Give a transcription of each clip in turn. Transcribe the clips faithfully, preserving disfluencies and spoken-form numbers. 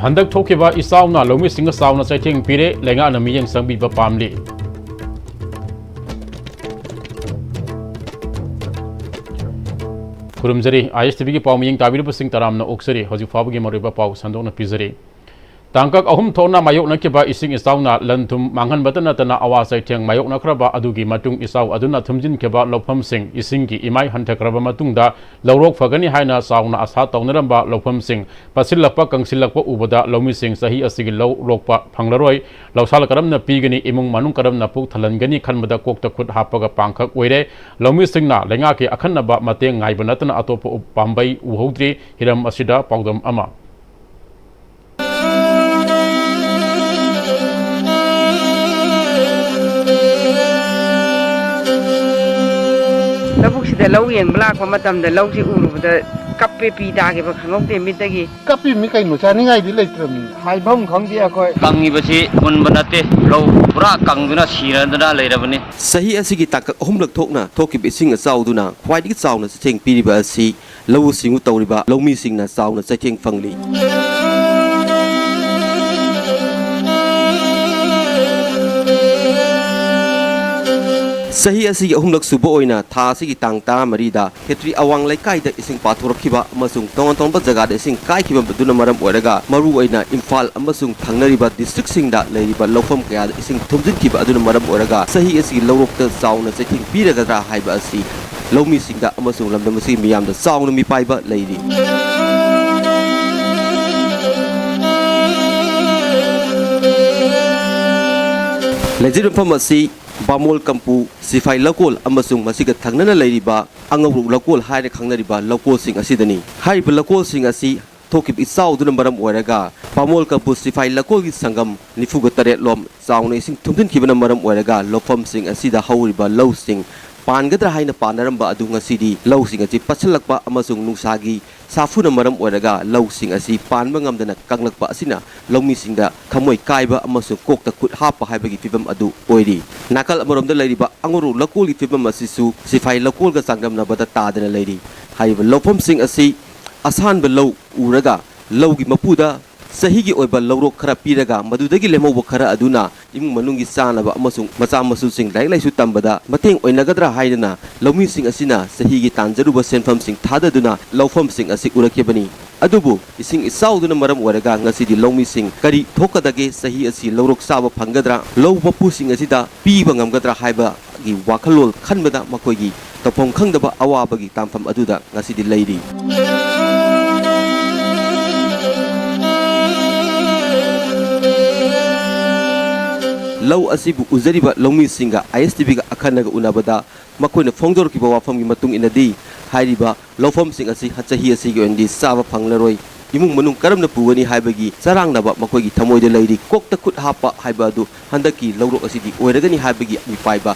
ꯍꯟꯗꯛ ꯊꯣꯛꯈꯤꯕ ꯏꯆꯥꯎꯅ ꯂꯧꯃꯤꯁꯤꯡꯗ ꯆꯥꯎꯅ ꯆꯩꯊꯦꯡ ꯄꯤꯔꯦ, ꯂꯩꯉꯥꯛꯅ ꯃꯤꯠꯌꯦꯡ ꯆꯪꯕꯤꯕ ꯄꯥꯝꯂꯤ꯫ ꯈꯨꯔꯨꯝꯖꯔꯤ꯫ ꯑꯥꯏ ꯑꯦꯁ ꯇꯤ ꯚꯤꯒꯤ ꯄꯥꯎ ꯃꯤꯠꯌꯦꯡ ꯇꯥꯕꯤꯔꯤꯕꯁꯤꯡ ꯇꯔꯥꯝꯅ ꯑꯣꯛꯆꯔꯤ꯫ ꯍꯧꯖꯤꯛ ꯐꯥꯎꯕꯒꯤ ꯃꯔꯨꯑꯣꯏꯕ ꯄꯥꯎ ꯁꯟꯗꯣꯛꯅ ꯄꯤꯖꯔꯤ꯫ ꯇꯥꯡꯀꯛ ꯑꯍꯨꯝ ꯊꯣꯛꯅ ꯃꯥꯌꯣꯛꯅꯈꯤꯕ ꯏꯁꯤꯡ ꯏꯆꯥꯎꯅ ꯂꯟ ꯊꯨꯝ ꯃꯥꯡꯍꯟꯕꯇ ꯅꯠꯇꯅ ꯑꯋꯥ ꯆꯩꯊꯦꯡ ꯃꯥꯌꯣꯛꯅꯈ꯭ꯔꯕ ꯑꯗꯨꯒꯤ ꯃꯇꯨꯡ ꯏꯆꯥꯎ ꯑꯗꯨꯅ ꯊꯨꯝꯖꯤꯟꯈꯤꯕ ꯂꯧꯐꯝꯁꯤꯡ ꯏꯁꯤꯡꯒꯤ ꯏꯃꯥꯏ ꯍꯟꯊꯈ꯭ꯔꯕ ꯃꯇꯨꯡꯗ ꯂꯧꯔꯣꯛ ꯐꯒꯅꯤ ꯍꯥꯏꯅ ꯆꯥꯎꯅ ꯑꯁꯥ ꯇꯧꯅꯔꯝꯕ ꯂꯧꯐꯝꯁꯤꯡ ꯄꯠꯁꯤꯜꯂꯛꯄ ꯀꯪꯁꯤꯜꯂꯛꯄ ꯎꯕꯗ ꯂꯧꯃꯤꯁꯤꯡ ꯆꯍꯤ ꯑꯁꯤꯒꯤ ꯂꯧ ꯂꯣꯛꯄ ꯐꯪꯂꯔꯣꯏ, ꯂꯧꯁꯥꯜ ꯀꯔꯝꯅ ꯄꯤꯒꯅꯤ, ꯏꯃꯨꯡ ꯃꯅꯨꯡ ꯀꯔꯝꯅ ꯄꯨꯛ ꯊꯜꯍꯟꯒꯅꯤ ꯈꯟꯕꯗ ꯀꯣꯛꯇ ꯈꯨꯠ ꯍꯥꯞꯄꯒ ꯄꯥꯡꯈꯛ ꯑꯣꯏꯔꯦ꯫ ꯂꯧꯃꯤꯁꯤꯡꯅ ꯂꯩꯉꯥꯛꯀꯤ ꯑꯈꯟꯅꯕ ꯃꯇꯦꯡ ꯉꯥꯏꯕ ꯅꯠꯇꯅ ꯑꯇꯣꯞꯄ ꯎ-, ꯄꯥꯝꯕꯩ ꯎꯍꯧꯗ꯭ꯔꯤ꯫ ꯍꯤꯔꯝ ꯑꯁꯤꯗ ꯄꯥꯎꯗꯝ ꯑꯃ꯫ ꯂꯧꯕꯨꯛꯁꯤꯗ ꯂꯧ ꯌꯦꯡꯕ ꯂꯥꯛꯄ ꯃꯇꯝꯗ ꯂꯧꯁꯤ ꯎꯔꯨꯕꯗ ꯀꯞꯄꯦ, ꯄꯤ ꯇꯥꯈꯤꯕ ꯈꯪꯍꯧꯗꯦ ꯃꯤꯠꯇꯒꯤ꯫ ꯀꯞꯄꯤꯕꯅꯤ ꯀꯩꯅꯣ, ꯆꯥꯅꯤꯡꯉꯥꯏꯗꯤ ꯂꯩꯇ꯭ꯔꯕꯅꯤ, ꯍꯥꯏꯐꯝ ꯈꯪꯗꯦ ꯑꯩꯈꯣꯏ꯫ ꯀꯪꯉꯤꯕꯁꯤ ꯃꯨꯟꯕ ꯅꯠꯇꯦ, ꯂꯧ ꯄꯨꯔꯥ ꯀꯪꯗꯨꯅ ꯁꯤꯔꯗꯅ ꯂꯩꯔꯕꯅꯤ꯫ ꯆꯍꯤ ꯑꯁꯤꯒꯤ ꯇꯥꯡꯀꯛ ꯑꯍꯨꯝꯂꯛ ꯊꯣꯛꯅ ꯊꯣꯛꯈꯤꯕ ꯏꯁꯤꯡ ꯑꯆꯥꯎꯗꯨꯅ ꯈ꯭ꯋꯥꯏꯗꯒꯤ ꯆꯥꯎꯅ ꯆꯩꯊꯦꯡ ꯄꯤꯔꯤꯕ ꯑꯁꯤ ꯂꯧꯎ ꯁꯤꯡꯎ ꯇꯧꯔꯤꯕ ꯂꯧꯃꯤꯁꯤꯡꯅ ꯆꯥꯎꯅ ꯆꯩꯊꯦꯡ ꯐꯪꯂꯤ꯫ ꯆꯍꯤ ꯑꯁꯤꯒꯤ ꯑꯍꯨꯝꯂꯛ ꯁꯨꯕ ꯑꯣꯏꯅ ꯊꯥ ꯑꯁꯤꯒꯤ ꯇꯥꯡ ꯇꯔꯥꯃꯔꯤꯗ ꯈꯦꯇ꯭ꯔꯤ ꯑꯋꯥꯡ ꯂꯩꯀꯥꯏꯗ ꯏꯁꯤꯡ ꯄꯥꯊꯣꯔꯛꯈꯤꯕ ꯑꯃꯁꯨꯡ ꯇꯣꯉꯥꯟ ꯇꯣꯉꯥꯟꯕ ꯖꯒꯥꯗ ꯏꯁꯤꯡ ꯀꯥꯏꯈꯤꯕ ꯑꯗꯨꯅ ꯃꯔꯝ ꯑꯣꯏꯔꯒ ꯃꯔꯨꯑꯣꯏꯅ ꯏꯝꯐꯥꯜ ꯑꯃꯁꯨꯡ ꯊꯪꯅꯔꯤꯕ ꯗꯤꯁꯇ꯭ꯔꯤꯛꯁꯤꯡꯗ ꯂꯩꯔꯤꯕ ꯂꯧꯐꯝ ꯀꯌꯥꯗ ꯏꯁꯤꯡ ꯊꯨꯝꯖꯤꯟꯈꯤꯕ ꯑꯗꯨꯅ ꯃꯔꯝ ꯑꯣꯏꯔꯒ ꯆꯍꯤ ꯑꯁꯤꯒꯤ ꯂꯧꯔꯣꯛꯇ ꯆꯥꯎꯅ ꯆꯩꯊꯦꯡ ꯄꯤꯔꯒꯗ꯭ꯔꯥ ꯍꯥꯏꯕ ꯑꯁꯤ ꯂꯧꯃꯤꯁꯤꯡꯗ ꯑꯃꯁꯨꯡ ꯂꯝꯗꯝ ꯑꯁꯤꯒꯤ ꯃꯤꯌꯥꯝꯗ ꯆꯥꯎꯅ ꯃꯤꯄꯥꯏꯕ ꯂꯩꯔꯤ꯫ ꯂꯩꯖꯔꯤꯕ ꯃꯐꯝ ꯑꯁꯤ ꯕꯥꯃꯣꯜ ꯀꯝꯄꯨ, ꯁꯤꯐꯥꯏ ꯂꯧꯀꯣꯜ ꯑꯃꯁꯨꯡ ꯃꯁꯤꯒ ꯊꯪꯅꯅ ꯂꯩꯔꯤꯕ ꯑꯉꯧꯔꯣꯛ ꯂꯧꯀꯣꯜ ꯍꯥꯏꯅ ꯈꯪꯅꯔꯤꯕ ꯂꯧꯀꯣꯜꯁꯤꯡ ꯑꯁꯤꯗꯅꯤ꯫ ꯍꯥꯏꯔꯤꯕ ꯂꯧꯀꯣꯜꯁꯤꯡ ꯑꯁꯤ ꯊꯣꯛꯈꯤꯕ ꯏꯆꯥꯎꯗꯨꯅ ꯃꯔꯝ ꯑꯣꯏꯔꯒ ꯕꯥꯃꯣꯜ ꯀꯝꯄꯨ ꯁꯤꯐꯥꯏ ꯂꯧꯀꯣꯜꯒꯤ ꯁꯪꯒꯝ ꯅꯤꯐꯨꯒ ꯇꯔꯦꯠ ꯂꯣꯝ ꯆꯥꯎꯅ ꯏꯁꯤꯡ ꯊꯨꯝꯖꯤꯟꯈꯤꯕꯅ ꯃꯔꯝ ꯑꯣꯏꯔꯒ ꯂꯧꯐꯝꯁꯤꯡ ꯑꯁꯤꯗ ꯍꯧꯔꯤꯕ ꯂꯧꯁꯤꯡ ꯄꯥꯟꯒꯗ꯭ꯔꯥ ꯍꯥꯏꯅ ꯄꯥꯟꯅꯔꯝꯕ ꯑꯗꯨ ꯉꯁꯤꯗꯤ ꯂꯧꯁꯤꯡ ꯑꯁꯤ ꯄꯠꯁꯤꯜꯂꯛꯄ ꯑꯃꯁꯨꯡ ꯅꯨꯡꯁꯥꯒꯤ ꯁꯥꯐꯨꯅ ꯃꯔꯝ ꯑꯣꯏꯔꯒ ꯂꯧꯁꯤꯡ ꯑꯁꯤ ꯄꯥꯟꯕ ꯉꯝꯗꯅ ꯀꯪꯂꯛꯄ ꯑꯁꯤꯅ ꯂꯧꯃꯤꯁꯤꯡꯗ ꯊꯃꯣꯏ ꯀꯥꯏꯕ ꯑꯃꯁꯨꯡ ꯀꯣꯛꯇ ꯈꯨꯠ ꯍꯥꯞꯄ ꯍꯥꯏꯕꯒꯤ ꯐꯤꯚꯝ ꯑꯗꯨ ꯑꯣꯏꯔꯤ꯫ ꯅꯥꯀꯜ ꯑꯃꯔꯣꯝꯗ ꯂꯩꯔꯤꯕ ꯑꯉꯧꯔꯣꯛ ꯂꯧꯀꯣꯜꯒꯤ ꯐꯤꯚꯝ ꯑꯁꯤꯁꯨ ꯁꯤꯐꯥꯏ ꯂꯧꯀꯣꯜꯒ ꯆꯥꯡꯗꯝꯅꯕꯗ ꯇꯥꯗꯅ ꯂꯩꯔꯤ꯫ ꯍꯥꯏꯔꯤꯕ ꯂꯧꯐꯝꯁꯤꯡ ꯑꯁꯤ ꯑꯁꯥꯟꯕ ꯂꯧ ꯎꯔꯒ ꯂꯧꯒꯤ ꯃꯄꯨꯗ ꯆꯍꯤꯒꯤ ꯑꯣꯏꯕ ꯂꯧꯔꯣꯛ ꯈꯔ ꯄꯤꯔꯒ, ꯃꯗꯨꯗꯒꯤ ꯂꯦꯝꯍꯧꯕ ꯈꯔ ꯑꯗꯨꯅ ꯏꯃꯨꯡ ꯃꯅꯨꯡꯒꯤ ꯆꯥꯅꯕ ꯑꯃꯁꯨꯡ ꯃꯆꯥ ꯃꯁꯨꯁꯤꯡ ꯂꯥꯏꯔꯤꯛ ꯂꯥꯏꯁꯨ ꯇꯝꯕꯗ ꯃꯇꯦꯡ ꯑꯣꯏꯅꯒꯗ꯭ꯔꯥ ꯍꯥꯏꯗꯨꯅ ꯂꯧꯃꯤꯁꯤꯡ ꯑꯁꯤꯅ ꯆꯍꯤꯒꯤ ꯇꯥꯟꯖꯔꯨꯕ ꯁꯦꯟꯐꯝꯁꯤꯡ ꯊꯥꯗꯗꯨꯅ ꯂꯧꯐꯝꯁꯤꯡ ꯑꯁꯤ ꯎꯔꯛꯈꯤꯕꯅꯤ꯫ ꯑꯗꯨꯕꯨ ꯏꯁꯤꯡ ꯏꯆꯥꯎꯗꯨꯅ ꯃꯔꯝ ꯑꯣꯏꯔꯒ ꯉꯁꯤꯗꯤ ꯂꯧꯃꯤꯁꯤꯡ ꯀꯔꯤ ꯊꯣꯛꯀꯗꯒꯦ? ꯆꯍꯤ ꯑꯁꯤ ꯂꯧꯔꯣꯛ ꯆꯥꯕ ꯐꯪꯒꯗ꯭ꯔꯥ? ꯂꯧ ꯃꯄꯨꯁꯤꯡ ꯑꯁꯤꯗ ꯄꯤꯕ ꯉꯝꯒꯗ꯭ꯔꯥ ꯍꯥꯏꯕꯒꯤ ꯋꯥꯈꯜꯂꯣꯟ ꯈꯟꯕꯗ ꯃꯈꯣꯏꯒꯤ ꯇꯧꯐꯝ ꯈꯪꯗꯕ ꯑꯋꯥꯕꯒꯤ ꯇꯥꯟꯐꯝ ꯑꯗꯨꯗ ꯉꯁꯤꯗꯤ ꯂꯩꯔꯤ꯫ ꯂꯧ ꯑꯁꯤꯕꯨ ꯎꯖꯔꯤꯕ ꯂꯧꯃꯤꯁꯤꯡꯒ ꯑꯥꯏ ꯑꯦꯁ ꯇꯤ ꯚꯤꯒ ꯑꯈꯟꯅꯒ ꯎꯅꯕꯗ ꯃꯈꯣꯏꯅ ꯐꯣꯡꯗꯣꯔꯛꯈꯤꯕ ꯋꯥꯐꯝꯒꯤ ꯃꯇꯨꯡ ꯏꯟꯅꯗꯤ, ꯍꯥꯏꯔꯤꯕ ꯂꯧꯐꯝꯁꯤꯡ ꯑꯁꯤ ꯆꯍꯤ ꯑꯁꯤꯒꯤ ꯑꯣꯏꯅꯗꯤ ꯆꯥꯕ ꯐꯪꯂꯔꯣꯏ꯫ ꯏꯃꯨꯡ ꯃꯅꯨꯡ ꯀꯔꯝꯅ ꯄꯨꯒꯅꯤ ꯍꯥꯏꯕꯒꯤ ꯆꯔꯥꯡꯅꯕ ꯃꯈꯣꯏꯒꯤ ꯊꯃꯣꯏꯗ ꯂꯩꯔꯤ꯫ ꯀꯣꯛꯇ ꯈꯨꯠ ꯍꯥꯞꯄ ꯍꯥꯏꯕ ꯑꯗꯨ ꯍꯟꯗꯛꯀꯤ ꯂꯧꯔꯣꯛ ꯑꯁꯤꯗꯤ ꯑꯣꯏꯔꯒꯅꯤ ꯍꯥꯏꯕꯒꯤ ꯃꯤꯄꯥꯏꯕ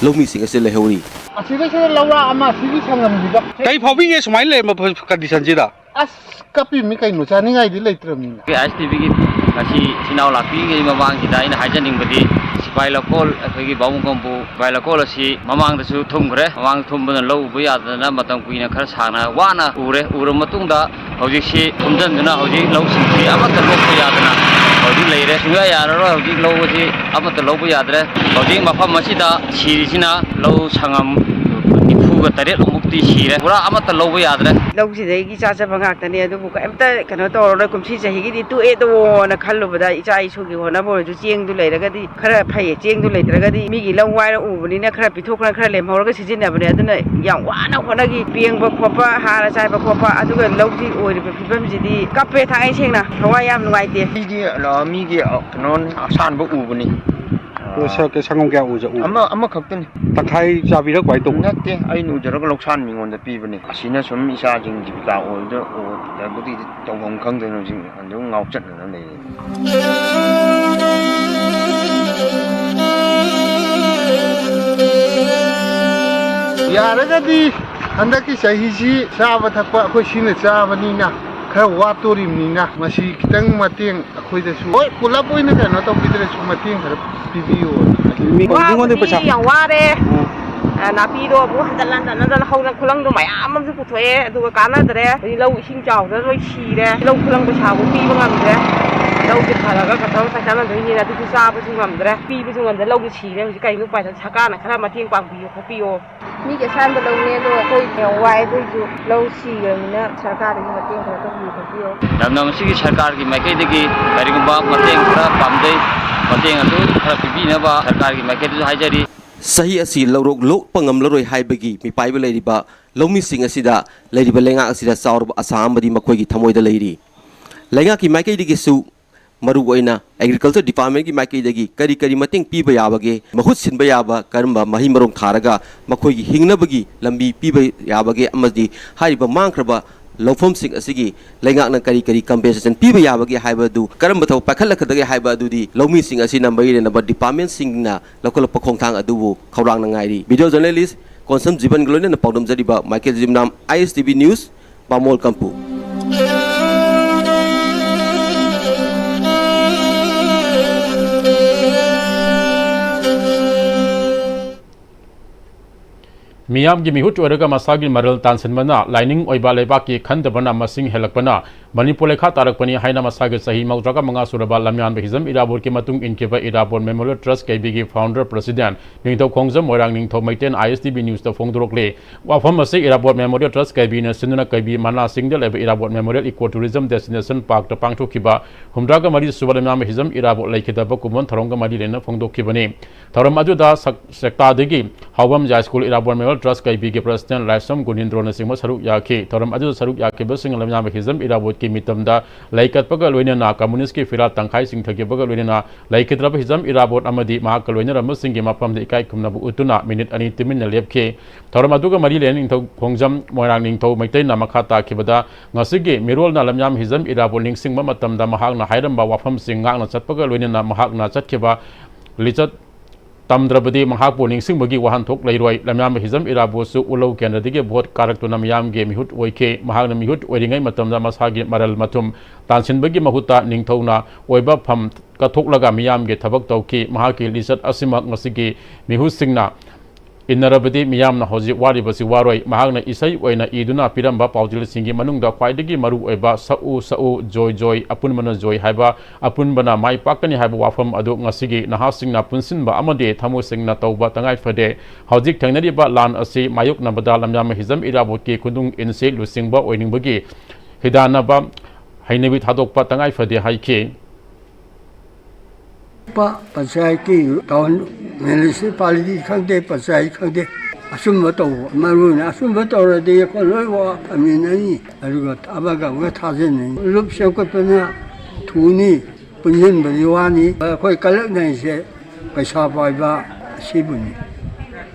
ꯂꯧꯃꯤꯁꯤꯡ ꯑꯁꯤ ꯂꯩꯍꯧꯔꯤ꯫ ꯑꯁꯤꯗꯩꯁꯤꯗ ꯂꯧꯔꯥꯛ ꯑꯃ ꯑꯁꯤꯒꯤ ꯁꯪꯉꯝꯁꯤꯗ꯫ ꯀꯩ ꯐꯥꯎꯕꯤꯒꯦ ꯁꯨꯃꯥꯏꯅ ꯂꯩꯔꯝꯕ ꯀꯟꯗꯤꯁꯟꯁꯤꯗ? ꯑꯁ, ꯀꯞꯄꯤꯃꯤ ꯀꯩꯅꯣ, ꯆꯥꯅꯤꯡꯉꯥꯏꯗꯤ ꯂꯩꯇ꯭ꯔꯕꯅꯤꯅ꯫ ꯑꯩꯈꯣꯏ ꯑꯥꯏ ꯑꯦꯁ ꯇꯤ ꯚꯤꯒꯤ ꯉꯁꯤ ꯏꯆꯤꯟ ꯏꯅꯥꯎ ꯂꯥꯛꯄꯤꯔꯤꯉꯩ ꯃꯃꯥꯡꯁꯤꯗ ꯑꯩꯅ ꯍꯥꯏꯖꯅꯤꯡꯕꯗꯤ, ꯁꯤꯐꯥꯏ ꯂꯧꯀꯣꯜ, ꯑꯩꯈꯣꯏꯒꯤ ꯕꯥꯕꯨꯡ ꯀꯝꯄꯨ ꯁꯤꯐꯥꯏ ꯂꯧꯀꯣꯜ ꯑꯁꯤ ꯃꯃꯥꯡꯗꯁꯨ ꯊꯨꯝꯈ꯭ꯔꯦ꯫ ꯃꯃꯥꯡꯗ ꯊꯨꯝꯕꯅ ꯂꯧ ꯎꯕ ꯌꯥꯗꯗꯅ ꯃꯇꯝ ꯀꯨꯏꯅ ꯈꯔ ꯁꯥꯡꯅ ꯋꯥꯅ ꯎꯔꯦ꯫ ꯎꯔꯕ ꯃꯇꯨꯡꯗ ꯍꯧꯖꯤꯛꯁꯤ ꯊꯨꯝꯖꯤꯟꯗꯨꯅ ꯍꯧꯖꯤꯛ ꯂꯧꯁꯤꯡꯁꯤ ꯑꯃꯠꯇ ꯂꯣꯛꯄ ꯌꯥꯗꯅ ꯍꯧꯖꯤꯛ ꯂꯩꯔꯦ꯫ ꯁꯨꯡꯌꯥ ꯌꯥꯔꯔꯣꯏ, ꯍꯧꯖꯤꯛ ꯂꯧ ꯑꯁꯤ ꯑꯃꯠꯇ ꯂꯧꯕ ꯌꯥꯗ꯭ꯔꯦ꯫ ꯍꯧꯖꯤꯛ ꯃꯐꯝ ꯑꯁꯤꯗ ꯁꯤꯔꯤꯁꯤꯅ ꯂꯧ ꯁꯪꯉꯝ ꯅꯤꯐꯨꯒ ꯇꯔꯦꯠ ꯃꯨꯛꯇꯤ ꯁꯤꯔꯦ꯫ ꯄꯨꯔꯥ ꯑꯃꯠꯇ ꯂꯧꯕ ꯌꯥꯗ꯭ꯔꯦ꯫ ꯂꯧꯁꯤꯗꯒꯤ ꯆꯥꯖꯕ ꯉꯥꯛꯇꯅꯦ, ꯑꯗꯨꯕꯨ ꯀꯩꯝꯇ ꯀꯩꯅꯣ ꯇꯧꯔꯔꯣꯏ꯫ ꯀꯨꯝꯁꯤ ꯆꯍꯤꯒꯤꯗꯤ ꯇꯣꯛꯑꯦꯗꯣꯅ ꯈꯜꯂꯨꯕꯗ, ꯏꯆꯥ ꯏꯁꯨꯒꯤ ꯍꯣꯠꯅꯕ ꯑꯣꯏꯔꯁꯨ ꯆꯦꯡꯗꯨ ꯂꯩꯔꯒꯗꯤ ꯈꯔ ꯐꯩꯌꯦ꯫ ꯆꯦꯡꯗꯨ ꯂꯩꯇ꯭ꯔꯒꯗꯤ ꯃꯤꯒꯤ ꯂꯧ ꯋꯥꯏꯔ ꯎꯕꯅꯤꯅ ꯈꯔ ꯄꯤꯊꯣꯛꯈ꯭ꯔ ꯈꯔ ꯂꯦꯝꯍꯧꯔꯒ ꯁꯤꯖꯤꯟꯅꯕꯅꯦ꯫ ꯑꯗꯨꯅ ꯌꯥꯝ ꯋꯥꯅ ꯍꯣꯠꯅꯈꯤ꯫ ꯄꯦꯡꯕ ꯈꯣꯠꯄ, ꯍꯥꯔ ꯆꯥꯏꯕ ꯈꯣꯠꯄ, ꯑꯗꯨꯒ ꯂꯧꯁꯤ ꯑꯣꯏꯔꯤꯕ ꯐꯤꯕꯝꯁꯤꯗꯤ ꯀꯞꯄꯦ, ꯊꯥꯡꯉꯩ ꯁꯦꯡꯅ ꯊꯋꯥꯏ ꯌꯥꯝ ꯅꯨꯡꯉꯥꯏꯇꯦ꯫ ꯃꯤꯒꯤ, ꯑ, ꯃꯤꯒꯤ, ꯑ, ꯀꯩꯅꯣ ꯑꯁꯥꯟꯕ ꯎꯕꯅꯤ꯫ ꯑꯗꯣ ꯁ-, ꯀ-, ꯁꯪꯒꯣꯝ ꯀꯌꯥ ꯎꯖ-, ꯎ-? ꯑꯃ, ꯑꯃꯈꯛꯇꯅꯤ꯫ ꯇꯪꯈꯥꯏ ꯆꯥꯕꯤꯔ ꯀꯃꯥꯏ ꯇꯧꯕ? ꯅꯠꯇꯦ, ꯑꯩꯅ ꯎꯖꯔꯒ ꯂꯧꯁꯥꯟ ꯃꯤꯉꯣꯟꯗ ꯄꯤꯕꯅꯤ꯫ ꯑꯁꯤꯅ ꯁꯨꯝ ꯏꯆꯥꯁꯤꯡ ꯖꯤꯕꯤꯀꯥ ꯑꯣꯏꯕꯗ, ꯑꯣꯏꯕꯗꯒꯤꯗꯤ ꯇꯧꯐꯝ ꯈꯪꯗꯅ ꯍꯧꯖꯤꯛ ꯑꯗꯨꯝ ꯉꯥꯎꯆꯠꯅꯅ ꯂꯩꯔꯦ꯫ ꯌꯥꯔꯒꯗꯤ ꯍꯟꯗꯛꯀꯤ ꯆꯍꯤꯁꯤ ꯆꯥꯕ ꯊꯛꯄ ꯑꯩꯈꯣꯏ ꯁꯤꯅ ꯆꯥꯕꯅꯤꯅ, ꯈꯔ ꯋꯥꯠꯇꯣꯔꯤꯕꯅꯤꯅ, ꯃꯁꯤ ꯈꯤꯇꯪ ꯃꯇꯦꯡ ꯑꯩꯈꯣꯏꯗꯁꯨ, ꯍꯣꯏ, ꯄꯨꯂꯞ ꯑꯣꯏꯅ ꯀꯩꯅꯣ ꯇꯧꯕꯤꯗ꯭ꯔꯁꯨ, ꯃꯇꯦꯡ ꯈꯔ ꯄꯤꯕꯤꯌꯨ꯫ ꯃꯤ ꯀꯧꯕꯤꯉꯣꯟꯗ ꯄꯩꯁꯥ ꯋꯥꯕꯨꯗꯤ ꯌꯥꯝ ꯋꯥꯔꯦ꯫ ꯎꯝ꯫ ꯅꯥꯄꯤꯗꯣ ꯑꯃꯨꯛ ꯍꯟꯖꯟ ꯍꯟꯖꯟ ꯍꯟꯖꯟ ꯍꯧꯅ ꯈꯨꯂꯪꯗꯣ ꯃꯌꯥꯝ ꯑꯃꯁꯨ ꯄꯨꯊꯣꯛꯑꯦ, ꯑꯗꯨꯒ ꯀꯥꯟꯅꯗ꯭ꯔꯦ꯫ ꯑꯗꯩ ꯂꯧ ꯏꯁꯤꯡ ꯆꯥꯎꯗꯅ ꯂꯣꯏ ꯁꯤꯔꯦ, ꯂꯧ ꯈꯨꯂꯪ ꯄꯩꯁꯥꯕꯨ ꯄꯤꯕ ꯉꯝꯗ꯭ꯔꯦ꯫ ꯂꯧꯁꯦ ꯐꯔꯒ ꯀꯩꯗꯧꯔ ꯆꯥꯟꯅꯗꯣꯏꯅꯤꯅ ꯑꯗꯨꯁꯨ ꯆꯥꯕꯁꯨ ꯉꯝꯗ꯭ꯔꯦ, ꯄꯤꯕꯁꯨ ꯉꯝꯗ꯭ꯔꯦ꯫ ꯂꯧꯁꯦ ꯁꯤꯔꯦ꯫ ꯍꯧꯖꯤꯛ ꯀꯩꯅꯣ ꯎꯄꯥꯏ ꯂꯩ? ꯁꯔꯀꯥꯔꯅ ꯈꯔ ꯃꯇꯦꯡ ꯄꯥꯡꯕꯤꯌꯨ ꯈꯣꯠꯄꯤꯌꯣ꯫ ꯃꯤꯒꯤ ꯑꯁꯥꯟꯕ ꯂꯧꯅꯦ, ꯑꯗꯣ ꯑꯩꯈꯣꯏ ꯌꯥꯝ ꯋꯥꯏ, ꯑꯗꯨꯏꯁꯨ ꯂꯧ ꯁꯤꯈ꯭ꯔꯕꯅꯤꯅ ꯁꯔꯀꯥꯔꯗꯒꯤ ꯃꯇꯦꯡ ꯈꯔ ꯇꯧꯕꯤꯌꯨ ꯈꯣꯠꯄꯤꯌꯨ꯫ ꯂꯝꯗꯝ ꯑꯁꯤꯒꯤ ꯁꯔꯀꯥꯔꯒꯤ ꯃꯥꯏꯀꯩꯗꯒꯤ ꯀꯔꯤꯒꯨꯝꯕ ꯃꯇꯦꯡ ꯈꯔ ꯄꯥꯝꯖꯩ, ꯃꯇꯦꯡ ꯑꯗꯨ ꯈꯔ ꯄꯤꯕꯤꯅꯕ ꯁꯔꯀꯥꯔꯒꯤ ꯃꯥꯏꯀꯩꯗꯁꯨ ꯍꯥꯏꯖꯔꯤ꯫ ꯆꯍꯤ ꯑꯁꯤ ꯂꯧꯔꯣꯛ ꯂꯣꯛꯄ ꯉꯝꯂꯔꯣꯏ ꯍꯥꯏꯕꯒꯤ ꯃꯤꯄꯥꯏꯕ ꯂꯩꯔꯤꯕ ꯂꯧꯃꯤꯁꯤꯡ ꯑꯁꯤꯗ, ꯂꯩꯔꯤꯕ ꯂꯩꯉꯥꯛ ꯑꯁꯤꯗ ꯆꯥꯎꯔꯕ ꯑꯁꯥ ꯑꯃꯗꯤ ꯃꯈꯣꯏꯒꯤ ꯊꯃꯣꯏꯗ ꯂꯩꯔꯤ꯫ ꯂꯩꯉꯥꯛꯀꯤ ꯃꯥꯏꯀꯩꯗꯒꯤꯁꯨ, ꯃꯔꯨꯑꯣꯏꯅ Agriculture Departmentꯀꯤ ꯃꯥꯏꯀꯩꯗꯒꯤ ꯀꯔꯤ ꯀꯔꯤ ꯃꯇꯦꯡ ꯄꯤꯕ ꯌꯥꯕꯒꯦ, ꯃꯍꯨꯠ ꯁꯤꯟꯕ ꯌꯥꯕ ꯀꯔꯝꯕ ꯃꯍꯩ ꯃꯔꯣꯡ ꯊꯥꯔꯒ ꯃꯈꯣꯏꯒꯤ ꯍꯤꯡꯅꯕꯒꯤ ꯂꯝꯕꯤ ꯄꯤꯕ ꯌꯥꯕꯒꯦ, ꯑꯃꯗꯤ ꯍꯥꯏꯔꯤꯕ ꯃꯥꯡꯈ꯭ꯔꯕ ꯂꯧꯐꯝꯁꯤꯡ ꯑꯁꯤꯒꯤ ꯂꯩꯉꯥꯛꯅ ꯀꯔꯤ ꯀꯔꯤ compensation ꯄꯤꯕ ꯌꯥꯕꯒꯦ ꯍꯥꯏꯕꯗꯨ, ꯀꯔꯝꯕ ꯊꯕꯛ ꯄꯥꯏꯈꯠꯂꯛꯀꯗꯒꯦ ꯍꯥꯏꯕ ꯑꯗꯨꯗꯤ ꯂꯧꯃꯤꯁꯤꯡ ꯑꯁꯤꯅ ꯃꯔꯤ ꯂꯩꯅꯕ departmentꯁꯤꯡꯅ ꯂꯧꯈꯠꯂꯛꯄ ꯈꯣꯡꯊꯥꯡ ꯑꯗꯨꯕꯨ ꯈꯧꯔꯥꯡꯅ ꯉꯥꯏꯔꯤ꯫ Video journalist ꯀꯣꯟꯁꯝ ꯖꯤꯕꯟꯒ ꯂꯣꯏꯅꯅ ꯄꯥꯎꯗꯝꯖꯔꯤꯕ ꯃꯥꯏꯀꯦꯜ ꯖꯤꯝꯅꯥꯝ, ISTV News, ꯕꯥꯃꯣꯜ ꯀꯝꯄꯨ꯫ ꯃꯤꯌꯥꯝꯒꯤ ꯃꯤꯍꯨꯠ ꯑꯣꯏꯔꯒ ꯃꯁꯥꯒꯤ ꯃꯔꯜ ꯇꯥꯟꯁꯤꯟꯕꯅ ꯂꯥꯏꯅꯤꯡ ꯑꯣꯏꯕ ꯂꯩꯕꯥꯛꯀꯤ ꯈꯟꯗꯕꯅ ꯃꯁꯤꯡ ꯍꯦꯜꯂꯛꯄꯅ ꯃꯅꯤꯄꯨꯔ ꯂꯩꯈꯥ ꯇꯥꯔꯛꯄꯅꯤ ꯍꯥꯏꯅ ꯃꯁꯥꯒꯤ ꯆꯍꯤ ꯃꯧꯗ꯭ꯔꯥꯒ ꯃꯉꯥ ꯁꯨꯔꯕ ꯂꯝꯌꯥꯟꯕ ꯍꯤꯖꯝ ꯏꯔꯥꯕꯣꯠꯀꯤ ꯃꯇꯨꯡ ꯏꯟꯈꯤꯕ ꯏꯔꯥꯕꯣꯠ Memorial Trust ꯀꯩꯕꯤꯒꯤ founder president ꯅꯤꯡꯊꯧ ꯈꯣꯡꯖꯝ ꯃꯣꯏꯔꯥꯡ ꯅꯤꯡꯊꯧ ꯃꯩꯇꯩꯅ ISTV Newsꯇ ꯐꯣꯡꯗꯣꯔꯛꯂꯤ꯫ ꯋꯥꯐꯝ ꯑꯁꯤ ꯏꯔꯥꯕꯣꯠ Memorial Trust ꯀꯩꯕꯤꯅ ꯁꯤꯟꯗꯨꯅ ꯀꯩꯕꯤ ꯃꯅꯥ ꯆꯤꯡꯗ ꯂꯩꯕ ꯏꯔꯥꯕꯣꯠ Memorial Eco Tourism Destination Parkꯇ ꯄꯥꯡꯊꯣꯛꯈꯤꯕ ꯍꯨꯝꯗ꯭ꯔꯥꯒ ꯃꯔꯤ ꯁꯨꯕ ꯂꯝꯌꯥꯟꯕ ꯍꯤꯖꯝ ꯏꯔꯥꯕꯣꯠ ꯂꯩꯈꯤꯗꯕ ꯀꯨꯝꯑꯣꯟ ꯊꯧꯔꯝꯒ ꯃꯔꯤ ꯂꯩꯅꯅ ꯐꯣꯡꯗꯣꯛꯈꯤꯕꯅꯤ꯫ ꯊꯧꯔꯝ ꯑꯗꯨꯗ ꯁꯛ-, ꯁꯦꯛꯇꯥꯗꯒꯤ ꯍꯥꯎꯕꯝ ꯖꯥꯏ ꯁ꯭ꯀꯨꯜ ꯏꯔꯥꯕꯣꯠ Memorial Trust ꯀꯩꯕꯤꯒꯤ president ꯂꯥꯏꯁ꯭ꯔꯝ ꯒꯨꯅꯤꯟꯗ꯭ꯔꯣꯅꯆꯤꯡꯕ ꯁꯔꯨꯛ ꯌꯥꯈꯤ꯫ ꯊꯧꯔꯝ ꯑꯗꯨꯗ ꯁꯔꯨꯛ ꯌꯥꯈꯤꯕꯁꯤꯡ ꯂꯝꯌꯥꯟꯕ ꯍꯤꯖꯝ ꯏꯔꯥꯕꯣꯠꯀꯤ ꯃꯤꯇꯝꯗ ꯂꯩ ꯀꯠꯄꯒ ꯂꯣꯏꯅꯅ communistꯀꯤ ꯐꯤꯔꯥꯜ ꯇꯪꯈꯥꯏ ꯆꯤꯡꯊꯈꯤꯕꯒ ꯂꯣꯏꯅꯅ ꯂꯩꯈꯤꯗ꯭ꯔꯕ ꯍꯤꯖꯝ ꯏꯔꯥꯕꯣꯠ ꯑꯃꯗꯤ ꯃꯍꯥꯛꯀ ꯂꯣꯏꯅꯔꯝꯕꯁꯤꯡꯒꯤ ꯃꯐꯝꯗ ꯏꯀꯥꯏ ꯈꯨꯝꯅꯕ ꯎꯠꯇꯨꯅ ꯃꯤꯅꯤꯠ ꯑꯅꯤ ꯇꯨꯃꯤꯟꯅ ꯂꯦꯞꯈꯤ꯫ ꯊꯧꯔꯝ ꯑꯗꯨꯒ ꯃꯔꯤ ꯂꯩꯅꯅ ꯅꯤꯡꯊꯧ ꯈꯣꯡꯖꯝ ꯃꯣꯏꯔꯥꯡ ꯅꯤꯡꯊꯧ ꯃꯩꯇꯩꯅ ꯃꯈꯥ ꯇꯥꯈꯤꯕꯗ, ꯉꯁꯤꯒꯤ ꯃꯤꯔꯣꯜꯅ ꯂꯝꯌꯥꯟꯕ ꯍꯤꯖꯝ ꯏꯔꯥꯕꯣꯠ ꯅꯤꯡꯁꯤꯡꯕ ꯃꯇꯝꯗ ꯃꯍꯥꯛꯅ ꯍꯥꯏꯔꯝꯕ ꯋꯥꯐꯝꯁꯤꯡ ꯉꯥꯛꯅ ꯆꯠꯄꯒ ꯂꯣꯏꯅꯅ ꯃꯍꯥꯛꯅ ꯆꯠꯈꯤꯕ ꯂꯤꯆꯠ ꯇꯝꯗ꯭ꯔꯕꯗꯤ ꯃꯍꯥꯛꯄꯨ ꯅꯤꯡꯁꯤꯡꯕꯒꯤ ꯋꯥꯍꯟꯊꯣꯛ ꯂꯩꯔꯣꯏ꯫ ꯂꯝꯌꯥꯟꯕ ꯍꯤꯖꯝ ꯏꯔꯥꯕꯣꯠꯁꯨ ꯎꯂꯧ ꯀꯦꯟꯗ꯭ꯔꯗꯒꯤ ꯚꯣꯠ ꯀꯥꯔꯛꯇꯨꯅ ꯃꯤꯌꯥꯝꯒꯤ ꯃꯤꯍꯨꯠ ꯑꯣꯏꯈꯤ꯫ ꯃꯍꯥꯛꯅ ꯃꯤꯍꯨꯠ ꯑꯣꯏꯔꯤꯉꯩ ꯃꯇꯝꯗ ꯃꯁꯥꯒꯤ ꯃꯔꯜ ꯃꯊꯨꯝ ꯇꯥꯟꯁꯤꯟꯕꯒꯤ ꯃꯍꯨꯠꯇ ꯅꯤꯡꯊꯧꯅ ꯑꯣꯏꯕ ꯐꯝ ꯀꯠꯊꯣꯛꯂꯒ ꯃꯤꯌꯥꯝꯒꯤ ꯊꯕꯛ ꯇꯧꯈꯤ꯫ ꯃꯍꯥꯛꯀꯤ ꯂꯤꯆꯠ ꯑꯁꯤꯃꯛ ꯉꯁꯤꯒꯤ ꯃꯤꯍꯨꯠꯁꯤꯡꯅ ꯏꯟꯅꯔꯕꯗꯤ ꯃꯤꯌꯥꯝꯅ ꯍꯧꯖꯤꯛ ꯋꯥꯔꯤꯕꯁꯤ ꯋꯥꯔꯣꯏ꯫ ꯃꯍꯥꯛꯅ ꯏꯁꯩ ꯑꯣꯏꯅ ꯏꯗꯨꯅ ꯄꯤꯔꯝꯕ ꯄꯥꯎꯖꯦꯜꯁꯤꯡꯒꯤ ꯃꯅꯨꯡꯗ ꯈ꯭ꯋꯥꯏꯗꯒꯤ ꯃꯔꯨ ꯑꯣꯏꯕ "ꯁꯛꯎ ꯁꯛꯎ, ꯖꯣꯏ ꯖꯣꯏ, ꯑꯄꯨꯟꯕꯅ ꯖꯣꯏ" ꯍꯥꯏꯕ, "ꯑꯄꯨꯟꯕꯅ ꯃꯥꯏ ꯄꯥꯛꯀꯅꯤ" ꯍꯥꯏꯕ ꯋꯥꯐꯝ ꯑꯗꯨ ꯉꯁꯤꯒꯤ ꯅꯍꯥꯁꯤꯡꯅ ꯄꯨꯟꯁꯤꯟꯕ ꯑꯃꯗꯤ ꯊꯃꯣꯏ ꯁꯦꯡꯅ ꯇꯧꯕ ꯇꯉꯥꯏ ꯐꯗꯦ꯫ ꯍꯧꯖꯤꯛ ꯊꯦꯡꯅꯔꯤꯕ ꯂꯥꯟ ꯑꯁꯤ ꯃꯥꯌꯣꯛꯅꯕꯗ ꯂꯝꯌꯥꯟꯕ ꯍꯤꯖꯝ ꯏꯔꯥꯕꯣꯠꯀꯤ ꯈꯨꯅꯨꯡ ꯏꯟꯁꯤ ꯂꯨꯆꯤꯡꯕ ꯑꯣꯏꯅꯤꯡꯕꯒꯤ ꯍꯤꯗꯥꯟꯅꯕ ꯍꯩꯅꯕꯤ ꯊꯥꯗꯣꯛꯄ ꯇꯉꯥꯏ ꯐꯗꯦ ꯍꯥꯏꯈꯤ꯫ ꯄ-, ꯄꯟꯆꯥꯌꯠꯀꯤ, ꯇꯥꯎꯟ ꯃ꯭ꯌꯨꯅꯤꯁꯤꯄꯥꯂꯤꯇꯤ ꯈꯪꯗꯦ, ꯄꯟꯆꯥꯌꯠ ꯈꯪꯗꯦ, ꯑꯆꯨꯝꯕ ꯇꯧꯕ꯫ ꯃꯔꯨ ꯑꯣꯏꯅ ꯑꯆꯨꯝꯕ ꯇꯧꯔꯗꯤ ꯑꯩꯈꯣꯏ ꯂꯣꯏ ꯋꯥ ꯐꯃꯤꯟꯅꯅꯤ, ꯑꯗꯨꯒ ꯑꯃꯒ ꯑꯃꯒ ꯊꯥꯖꯟꯅꯅꯤ꯫ ꯂꯨꯞ ꯁꯦꯝꯒꯠꯄꯅ ꯊꯨꯅꯤ, ꯄꯨꯟꯁꯤꯟꯕꯗꯤ ꯋꯥꯅꯤ꯫ ꯑꯩꯈꯣꯏ ꯀꯂꯛꯅꯔꯤꯁꯦ ꯄꯩꯁꯥ ꯄꯥꯏꯕ ꯑꯁꯤꯕꯨꯅꯤ꯫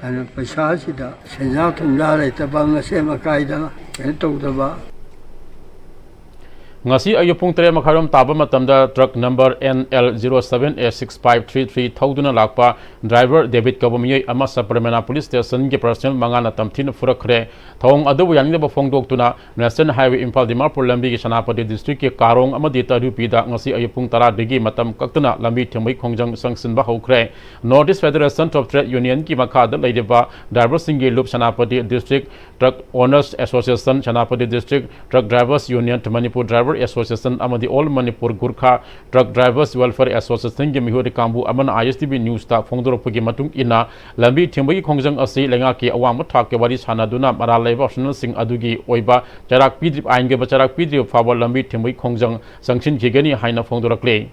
ꯑꯗꯨꯅ ꯄꯩꯁꯥꯁꯤꯗ ꯁꯦꯟꯖꯥ ꯊꯨꯝꯖꯥ ꯂꯩꯇꯕ, ꯃꯁꯦꯟ ꯃꯀꯥꯏꯗ ꯀꯩꯅꯣ ꯇꯧꯗꯕ꯫ ꯉꯁꯤ ꯑꯌꯨꯛ ꯄꯨꯡ ꯇꯔꯦꯠ ꯃꯈꯥꯏꯔꯣꯝ ꯇꯥꯕ ꯃꯇꯝꯗ truck number N L zero seven A six five three three ꯊꯧꯗꯨꯅ ꯂꯥꯛꯄ ꯗ꯭ꯔꯥꯏꯚꯔ ꯗꯦꯕꯤꯠ ꯀꯧꯕ ꯃꯤꯑꯣꯏ ꯑꯃ ꯁꯕꯔꯃꯦꯅꯥ ꯄꯨꯂꯤꯁ ꯁ꯭ꯇꯦꯁꯟꯒꯤ ꯄꯔꯁꯅꯦꯜ ꯃꯉꯥꯅ ꯇꯝꯊꯤꯅ ꯐꯨꯔꯛꯈ꯭ꯔꯦ꯫ ꯊꯧꯑꯣꯡ ꯑꯗꯨꯕꯨ ꯌꯥꯅꯤꯡꯗꯕ ꯐꯣꯡꯗꯣꯛꯇꯨꯅ ꯅꯦꯁꯅꯦꯜ ꯍꯥꯏꯋꯦ ꯏꯝꯐꯥꯜ ꯗꯤꯃꯥꯄꯨꯔ ꯂꯝꯕꯤꯒꯤ ꯁꯦꯅꯥꯄꯇꯤ ꯗꯤꯁꯇ꯭ꯔꯤꯛꯀꯤ ꯀꯥꯔꯣꯡ ꯑꯃꯗꯤ ꯇꯔꯨꯄꯤꯗ ꯉꯁꯤ ꯑꯌꯨꯛ ꯄꯨꯡ ꯇꯔꯥꯗꯒꯤ ꯃꯇꯝ ꯀꯛꯇꯅ ꯂꯝꯕꯤ ꯊꯤꯡꯕꯒꯤ ꯈꯣꯡꯖꯪ ꯆꯪꯁꯤꯟꯕ ꯍꯧꯈ꯭ꯔꯦ꯫ North East Federation of Trade Unionꯒꯤ ꯃꯈꯥꯗ ꯂꯩꯔꯤꯕ ꯗ꯭ꯔꯥꯏꯚꯔꯁꯤꯡꯒꯤ ꯂꯨꯞ Senapati district truck owners association, Senapati district truck drivers union, Manipur driver association ꯑꯃꯗꯤ all Manipur Gorkha truck drivers welfare ꯑꯦꯁꯣꯁꯤꯌꯦꯁꯟꯒꯤ ꯃꯤꯑꯣꯏ ꯀꯥꯡꯕꯨ ꯑꯃꯅ ISTV ꯅ꯭ꯌꯨꯁꯇ ꯐꯣꯡꯗꯣꯔꯛꯄꯒꯤ ꯃꯇꯨꯡ ꯏꯟꯅ, ꯂꯝꯕꯤ ꯊꯤꯡꯕꯒꯤ ꯈꯣꯡꯖꯪ ꯑꯁꯤ ꯂꯩꯉꯥꯛꯀꯤ ꯑꯋꯥꯡꯕ ꯊꯥꯛꯀꯤ ꯋꯥꯔꯤ ꯁꯥꯟꯅꯗꯨꯅ ꯃꯔꯥꯜ ꯂꯩꯕ ꯑꯣꯐꯤꯁꯤꯌꯦꯜꯁꯤꯡ ꯑꯗꯨꯒꯤ ꯑꯣꯏꯕ ꯆꯩꯔꯥꯛ ꯄꯤꯗ꯭ꯔꯤꯕ, ꯑꯥꯏꯟꯒꯤ ꯑꯣꯏꯕ ꯆꯩꯔꯥꯛ ꯄꯤꯗ꯭ꯔꯤꯕ ꯐꯥꯎꯕ ꯂꯝꯕꯤ ꯊꯤꯡꯕꯒꯤ ꯈꯣꯡꯖꯪ ꯆꯪꯁꯤꯟꯈꯤꯒꯅꯤ ꯍꯥꯏꯅ ꯐꯣꯡꯗꯣꯔꯛꯂꯤ꯫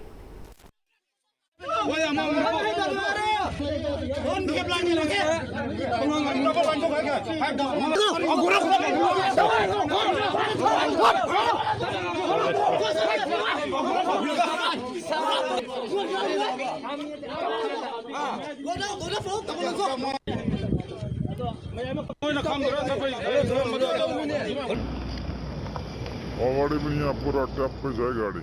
Already been here, put our cup for that गाड़ी।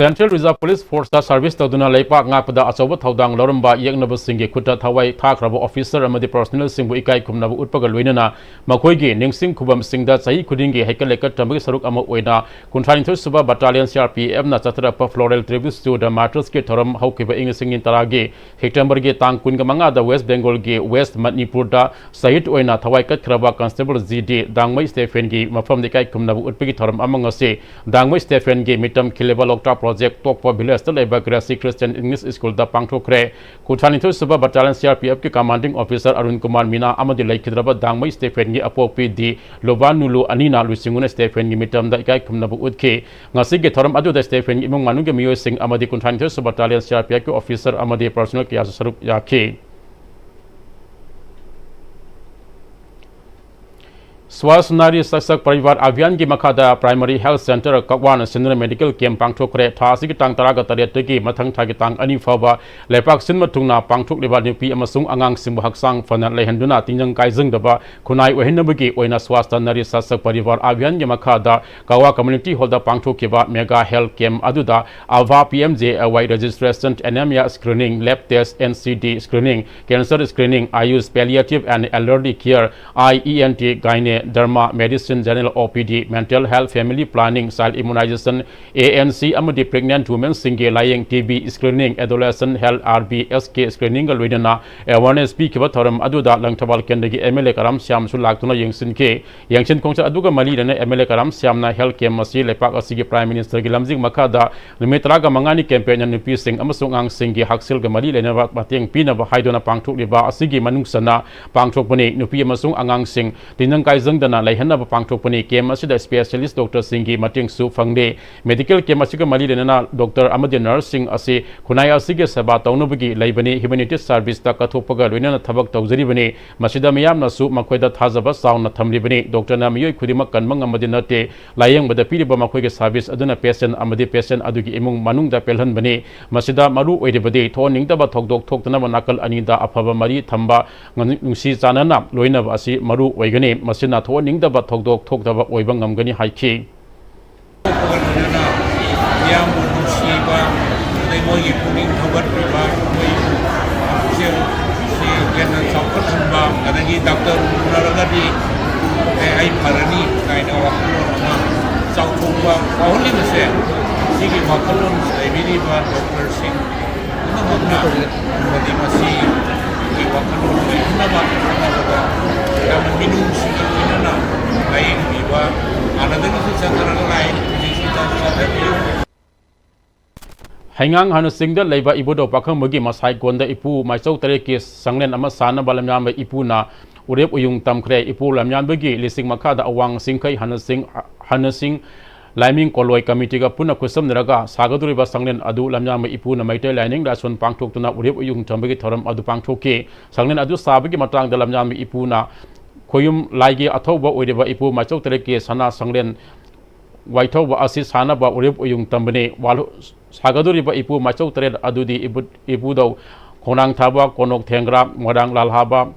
Central Reserve Police Force ꯇ service ꯇꯧꯗꯨꯅ ꯂꯩꯄꯥꯛ ꯉꯥꯛꯄꯗ ꯑꯆꯧꯕ ꯊꯧꯗꯥꯡ ꯂꯧꯔꯝꯕ ꯌꯦꯛꯅꯕꯁꯤꯡꯒꯤ ꯈꯨꯠꯇ ꯊꯋꯥꯏ ꯊꯥꯈ꯭ꯔꯕ officer ꯑꯃꯗꯤ personnel ꯁꯤꯡꯕꯨ ꯏꯀꯥꯏ ꯈꯨꯝꯅꯕ ꯎꯠꯄꯒ ꯂꯣꯏꯅꯅ ꯃꯈꯣꯏꯒꯤ ꯅꯤꯡꯁꯤꯡ ꯈꯨꯕꯝꯁꯤꯡꯗ ꯆꯍꯤ ꯈꯨꯗꯤꯡꯒꯤ ꯍꯩꯀꯠ ꯂꯩꯀꯠ ꯇꯝꯕꯒꯤ ꯁꯔꯨꯛ ꯑꯃ ꯑꯣꯏꯅ ꯀꯨꯟꯊ꯭ꯔꯥꯅꯤꯊꯣꯏ ꯁꯨꯕ Battalion C R P F ꯅ ꯆꯠꯊꯔꯛꯄ Floral Tributes to the Martyrs ꯀꯤ ꯊꯧꯔꯝ ꯍꯧꯈꯤꯕ ꯏꯪ ꯂꯤꯁꯤꯡ ꯑꯅꯤ ꯇꯔꯥꯒꯤ September ꯒꯤ ꯇꯥꯡ ꯀꯨꯟꯃꯉꯥꯗ West Bengal ꯒꯤ West Manipur ꯗ ꯁꯍꯤꯗ ꯑꯣꯏꯅ ꯊꯋꯥꯏ ꯀꯠꯈ꯭ꯔꯕ Constable G D ꯗꯥꯡꯃꯩ ꯁ꯭ꯇꯦꯐꯦꯟꯒꯤ ꯃꯐꯝꯗ ꯏꯀꯥꯏ ꯈꯨꯝꯅꯕ ꯎꯠꯄꯒꯤ ꯊꯧꯔꯝ ꯑꯃ ꯉꯁꯤ ꯗꯥꯡꯃꯩ ꯁ꯭ꯇꯦꯐꯦꯟꯒꯤ ꯃꯤꯇꯝ ꯈꯤꯜꯂꯤꯕ ꯂꯣꯛꯇꯥꯛ project ꯇꯣꯛꯄ village ꯇ ꯂꯩꯕ Gracie Christian English School ꯗ ꯄꯥꯡꯊꯣꯛꯈ꯭ꯔꯦ꯫ ꯀꯨꯟꯊ꯭ꯔꯥꯅꯤꯊꯣꯏ ꯁꯨꯕ Battalion C R P F ꯀꯤ Commanding Officer ꯑꯔꯨꯟ ꯀꯨꯃꯥꯔ ꯃꯤꯅꯥ ꯑꯃꯗꯤ ꯂꯩꯈꯤꯗ꯭ꯔꯕ ꯗꯥꯡꯃꯩ ꯁ꯭ꯇꯦꯐꯦꯟꯒꯤ ꯑꯄꯣꯛꯄꯤ ꯗꯤ ꯂꯣꯕꯥꯅꯨꯂꯨ ꯑꯅꯤꯅ ꯂꯨꯆꯤꯡꯗꯨꯅ ꯁ꯭ꯇꯦꯐꯦꯟꯒꯤ ꯃꯤꯇꯝꯗ ꯏꯀꯥꯏ ꯈꯨꯝꯅꯕ ꯎꯠꯈꯤ꯫ ꯉꯁꯤꯒꯤ ꯊꯧꯔꯝ ꯑꯗꯨꯗ ꯁ꯭ꯇꯦꯐꯦꯟꯒꯤ ꯏꯃꯨꯡ ꯃꯅꯨꯡꯒꯤ ꯃꯤꯑꯣꯏꯁꯤꯡ ꯑꯃꯗꯤ ꯀꯨꯟꯊ꯭ꯔꯥꯅꯤꯊꯣꯏ ꯁꯨꯕ Battalion C R P F ꯀꯤ officer ꯑꯃꯗꯤ personnel ꯀꯌꯥꯁꯨ ꯁꯔꯨꯛ ꯌꯥꯈꯤ꯫ Swasth Nari Saksak Parivar Abhiyan ꯒꯤ ꯃꯈꯥꯗ Primary Health Centre ꯀꯛꯋꯥꯅ ꯁꯤꯟꯗꯨꯅ medical camp ꯄꯥꯡꯊꯣꯛꯈ꯭ꯔꯦ꯫ ꯊꯥ ꯑꯁꯤꯒꯤ ꯇꯥꯡ ꯇꯔꯥꯒ ꯇꯔꯦꯠꯇꯒꯤ ꯃꯊꯪ ꯊꯥꯒꯤ ꯇꯥꯡ ꯑꯅꯤ ꯐꯥꯎꯕ ꯂꯩꯄꯥꯛ ꯁꯤꯟꯕ ꯊꯨꯡꯅ ꯄꯥꯡꯊꯣꯛꯂꯤꯕ ꯅꯨꯄꯤ ꯑꯃꯁꯨꯡ ꯑꯉꯥꯡꯁꯤꯡꯕꯨ ꯍꯛꯆꯥꯡ ꯐꯅ ꯂꯩꯍꯟꯗꯨꯅ ꯇꯤꯟꯖꯪ ꯀꯥꯏꯖꯪꯗꯕ ꯈꯨꯟꯅꯥꯏ ꯑꯣꯏꯍꯟꯅꯕꯒꯤ ꯑꯣꯏꯅ Swasth Nari Saksak Parivar Abhiyan ꯒꯤ ꯃꯈꯥꯗ ꯀꯛꯋꯥ Community Hall ꯗ ꯄꯥꯡꯊꯣꯛꯈꯤꯕ mega health camp ꯑꯗꯨꯗ ABHA P M J A Y registration, anemia screening, lab test, N C D screening, cancer screening, Ayush, palliative and elderly care, Eye, E N T, Gynae, Derma, Medicine, General O P D, Mental Health, Family Planning, Child Immunization, A N C ꯑꯃꯗꯤ pregnant women ꯁꯤꯡꯒꯤ ꯂꯥꯌꯦꯡ, T B screening, adolescent health, R B S K screening ꯒ ꯂꯣꯏꯅꯅ awareness ꯄꯤꯈꯤꯕ ꯊꯧꯔꯝ ꯑꯗꯨꯗ ꯂꯪꯊꯕꯥꯜ ꯀꯦꯟꯗ꯭ꯔꯒꯤ M L A ꯀꯔꯥꯝ ꯁ꯭ꯌꯥꯝꯁꯨ ꯂꯥꯛꯇꯨꯅ ꯌꯦꯡꯁꯤꯟꯈꯤ꯫ ꯌꯦꯡꯁꯤꯟ ꯈꯣꯡꯆꯠ ꯑꯗꯨꯒ ꯃꯔꯤ ꯂꯩꯅꯅ M L A Karam ꯁ꯭ꯌꯥꯝꯅ health camp ꯑꯁꯤ ꯂꯩꯄꯥꯛ ꯑꯁꯤꯒꯤ Prime Minister ꯒꯤ ꯂꯝꯖꯤꯡ ꯃꯈꯥꯗ ꯅꯨꯃꯤꯠ ꯇꯔꯥꯒ ꯃꯉꯥꯅꯤ campaign ꯅ ꯅꯨꯄꯤꯁꯤꯡ ꯑꯃꯁꯨꯡ ꯑꯉꯥꯡꯁꯤꯡꯒꯤ ꯍꯛꯁꯦꯜꯒ ꯃꯔꯤ ꯂꯩꯅꯕ ꯃꯇꯦꯡ ꯄꯤꯅꯕ ꯍꯥꯏꯗꯨꯅ ꯄꯥꯡꯊꯣꯛꯂꯤꯕ ꯑꯁꯤꯒꯤ ꯃꯅꯨꯡ ꯆꯟꯅ ꯄꯥꯡꯊꯣꯛꯄꯅꯤ꯫ ꯅꯨꯄꯤ ꯑꯃꯁꯨꯡ ꯑꯉꯥꯡꯁꯤꯡ ꯇꯤꯟꯖꯪ ꯀꯥꯏꯖꯪꯗꯅ ꯂꯩꯍꯟꯅꯕ ꯄꯥꯡꯊꯣꯛꯄꯅꯤ꯫ Camp ꯑꯁꯤꯗ specialist doctor ꯁꯤꯡꯒꯤ ꯃꯇꯦꯡꯁꯨ ꯐꯪꯂꯦ꯫ Medical camp ꯑꯁꯤꯒ ꯃꯔꯤ ꯂꯩꯅꯅ doctor ꯑꯃꯗꯤ nurse ꯁꯤꯡ ꯑꯁꯤ ꯈꯨꯟꯅꯥꯏ ꯑꯁꯤꯒꯤ ꯁꯦꯕꯥ ꯇꯧꯅꯕꯒꯤ ꯂꯩꯕꯅꯤ꯫ Humanity service ꯇ ꯀꯠꯊꯣꯛꯄꯒ ꯂꯣꯏꯅꯅ ꯊꯕꯛ ꯇꯧꯖꯔꯤꯕꯅꯤ꯫ ꯃꯁꯤꯗ ꯃꯤꯌꯥꯝꯅꯁꯨ ꯃꯈꯣꯏꯗ ꯊꯥꯖꯕ ꯆꯥꯎꯅ ꯊꯝꯂꯤꯕꯅꯤ꯫ Doctor ꯅ ꯃꯤꯑꯣꯏ ꯈꯨꯗꯤꯡꯃꯛ ꯀꯟꯕ ꯉꯝꯕꯗꯤ ꯅꯠꯇꯦ꯫ ꯂꯥꯌꯦꯡꯕꯗ ꯄꯤꯔꯤꯕ ꯃꯈꯣꯏꯒꯤ service ꯑꯗꯨꯅ patient ꯑꯃꯗꯤ patient ꯑꯗꯨꯒꯤ ꯏꯃꯨꯡ ꯃꯅꯨꯡꯗ ꯄꯦꯜꯍꯟꯕꯅꯤ꯫ ꯃꯁꯤꯗ ꯃꯔꯨ ꯑꯣꯏꯔꯤꯕꯗꯤ ꯊꯣꯛꯍꯟꯅꯤꯡꯗꯕ ꯊꯧꯗꯣꯛ ꯊꯣꯛꯇꯅꯕ ꯅꯥꯀꯜ ꯑꯅꯤꯗ ꯑꯐꯕ ꯃꯔꯤ ꯊꯝꯕ, ꯅꯨꯡꯁꯤ ꯆꯥꯟꯅꯅ ꯂꯣꯏꯅꯕ ꯑꯁꯤ ꯃꯔꯨ ꯑꯣꯏꯒꯅꯤ꯫ ꯃꯁꯤꯅ ꯊꯣꯛꯍꯟꯅꯤꯡꯗꯕ ꯊꯧꯗꯣꯛ ꯊꯣꯛꯇꯕ ꯑꯣꯏꯕ ꯉꯝꯒꯅꯤ ꯍꯥꯏꯈꯤ꯫ ꯃꯤꯌꯥꯝꯕꯨ ꯗꯥꯛꯇꯔ ꯎꯅꯔꯒꯗꯤ ꯑꯦ, ꯑꯩ ꯐꯔꯅꯤ ꯀꯥꯏꯅ ꯋꯥꯈꯜꯂꯣꯟ ꯑꯃ ꯆꯥꯎꯊꯣꯛꯄ ꯐꯥꯎꯍꯜꯂꯤꯕꯁꯦ, ꯁꯤꯒꯤ ꯋꯥꯈꯜꯂꯣꯟ ꯂꯩꯕꯤꯔꯤꯕ ꯗꯣꯛꯇꯔꯁꯤꯡ ꯄꯨꯝꯅꯃꯛꯅ ꯑꯃꯗꯤ ꯃꯁꯤꯒꯤ ꯋꯥꯈꯜꯂꯣꯟ ꯂꯩꯍꯟꯅꯕ ꯍꯣꯠꯅꯕꯗ ꯌꯥꯝꯅ ꯃꯤꯅꯨꯡꯁꯤꯒ ꯂꯣꯏꯅꯅ ꯂꯥꯌꯦꯡꯕꯤꯕ, ꯍꯥꯟꯅꯗꯒꯤꯁꯨ ꯆꯠꯅꯔꯒ ꯂꯥꯛꯏ, ꯍꯧꯖꯤꯛꯁꯨ ꯆꯠ-, ꯆꯠꯊꯕꯤꯌꯨ꯫ ꯍꯩꯉꯥꯡ ꯍꯅꯨꯁꯤꯡꯗ ꯂꯩꯕ ꯏꯕꯨꯙꯧ ꯄꯥꯈꯪꯕꯒꯤ ꯃꯁꯥꯏꯀꯣꯟꯗ ꯏꯄꯨ ꯃꯥꯏꯆꯧ ꯇꯔꯦꯠꯀꯤ ꯁꯪꯂꯦꯟ ꯑꯃ ꯁꯥꯅꯕ ꯂꯝꯌꯥꯟꯕ ꯏꯄꯨꯅ ꯎꯔꯦꯞ ꯎꯌꯨꯡ ꯇꯝꯈ꯭ꯔꯦ꯫ ꯏꯄꯨ ꯂꯝꯌꯥꯟꯕꯒꯤ ꯂꯤꯁꯤꯡ ꯃꯈꯥꯗ ꯑꯋꯥꯡ ꯆꯤꯡꯈꯩ ꯍꯅꯨꯁꯤꯡ, ꯍꯅꯨꯁꯤꯡ ꯂꯥꯏꯃꯤꯡ ꯀꯣꯂꯣꯏ ꯀꯃꯤꯇꯤꯒ ꯄꯨꯟꯅ ꯈꯨꯠꯁꯝꯅꯔꯒ ꯁꯥꯒꯗꯧꯔꯤꯕ ꯁꯪꯂꯦꯟ ꯑꯗꯨ ꯂꯝꯌꯥꯟꯕ ꯏꯄꯨꯅ ꯃꯩꯇꯩ ꯂꯥꯏꯅꯤꯡ ꯂꯥꯏꯁꯣꯟ ꯄꯥꯡꯊꯣꯛꯇꯨꯅ ꯎꯔꯦꯞ ꯎꯌꯨꯡ ꯊꯝꯕꯒꯤ ꯊꯧꯔꯝ ꯑꯗꯨ ꯄꯥꯡꯊꯣꯛꯈꯤ꯫ ꯁꯪꯂꯦꯟ ꯑꯗꯨ ꯁꯥꯕꯒꯤ ꯃꯇꯥꯡꯗ ꯂꯝꯌꯥꯟꯕ ꯏꯄꯨꯅ ꯈꯣꯌꯨꯝ ꯂꯥꯏꯒꯤ ꯑꯊꯧꯕ ꯑꯣꯏꯔꯤꯕ ꯏꯄꯨ ꯃꯥꯏꯆꯧ ꯇꯔꯦꯠꯀꯤ ꯁꯅꯥ ꯁꯪꯂꯦꯟ ꯋꯥꯏꯊꯧꯕ ꯑꯁꯤ ꯁꯥꯅꯕ ꯎꯔꯦꯞ ꯎꯌꯨꯡ ꯇꯝꯕꯅꯤ꯫ ꯋꯥꯂꯨ-, ꯁꯥꯒꯗꯧꯔꯤꯕ ꯏꯄꯨ ꯃꯥꯏꯆꯧ ꯇꯔꯦꯠ ꯑꯗꯨꯗꯤ ꯏꯕꯨ-, ꯏꯕꯨꯙꯧ ꯈꯣꯡꯅꯥꯡ ꯊꯥꯕ, ꯀꯣꯅꯣꯛ ꯊꯦꯡꯒ꯭ꯔꯥ, ꯃꯣꯏꯔꯥꯡ ꯂꯥꯜꯍꯥꯕ,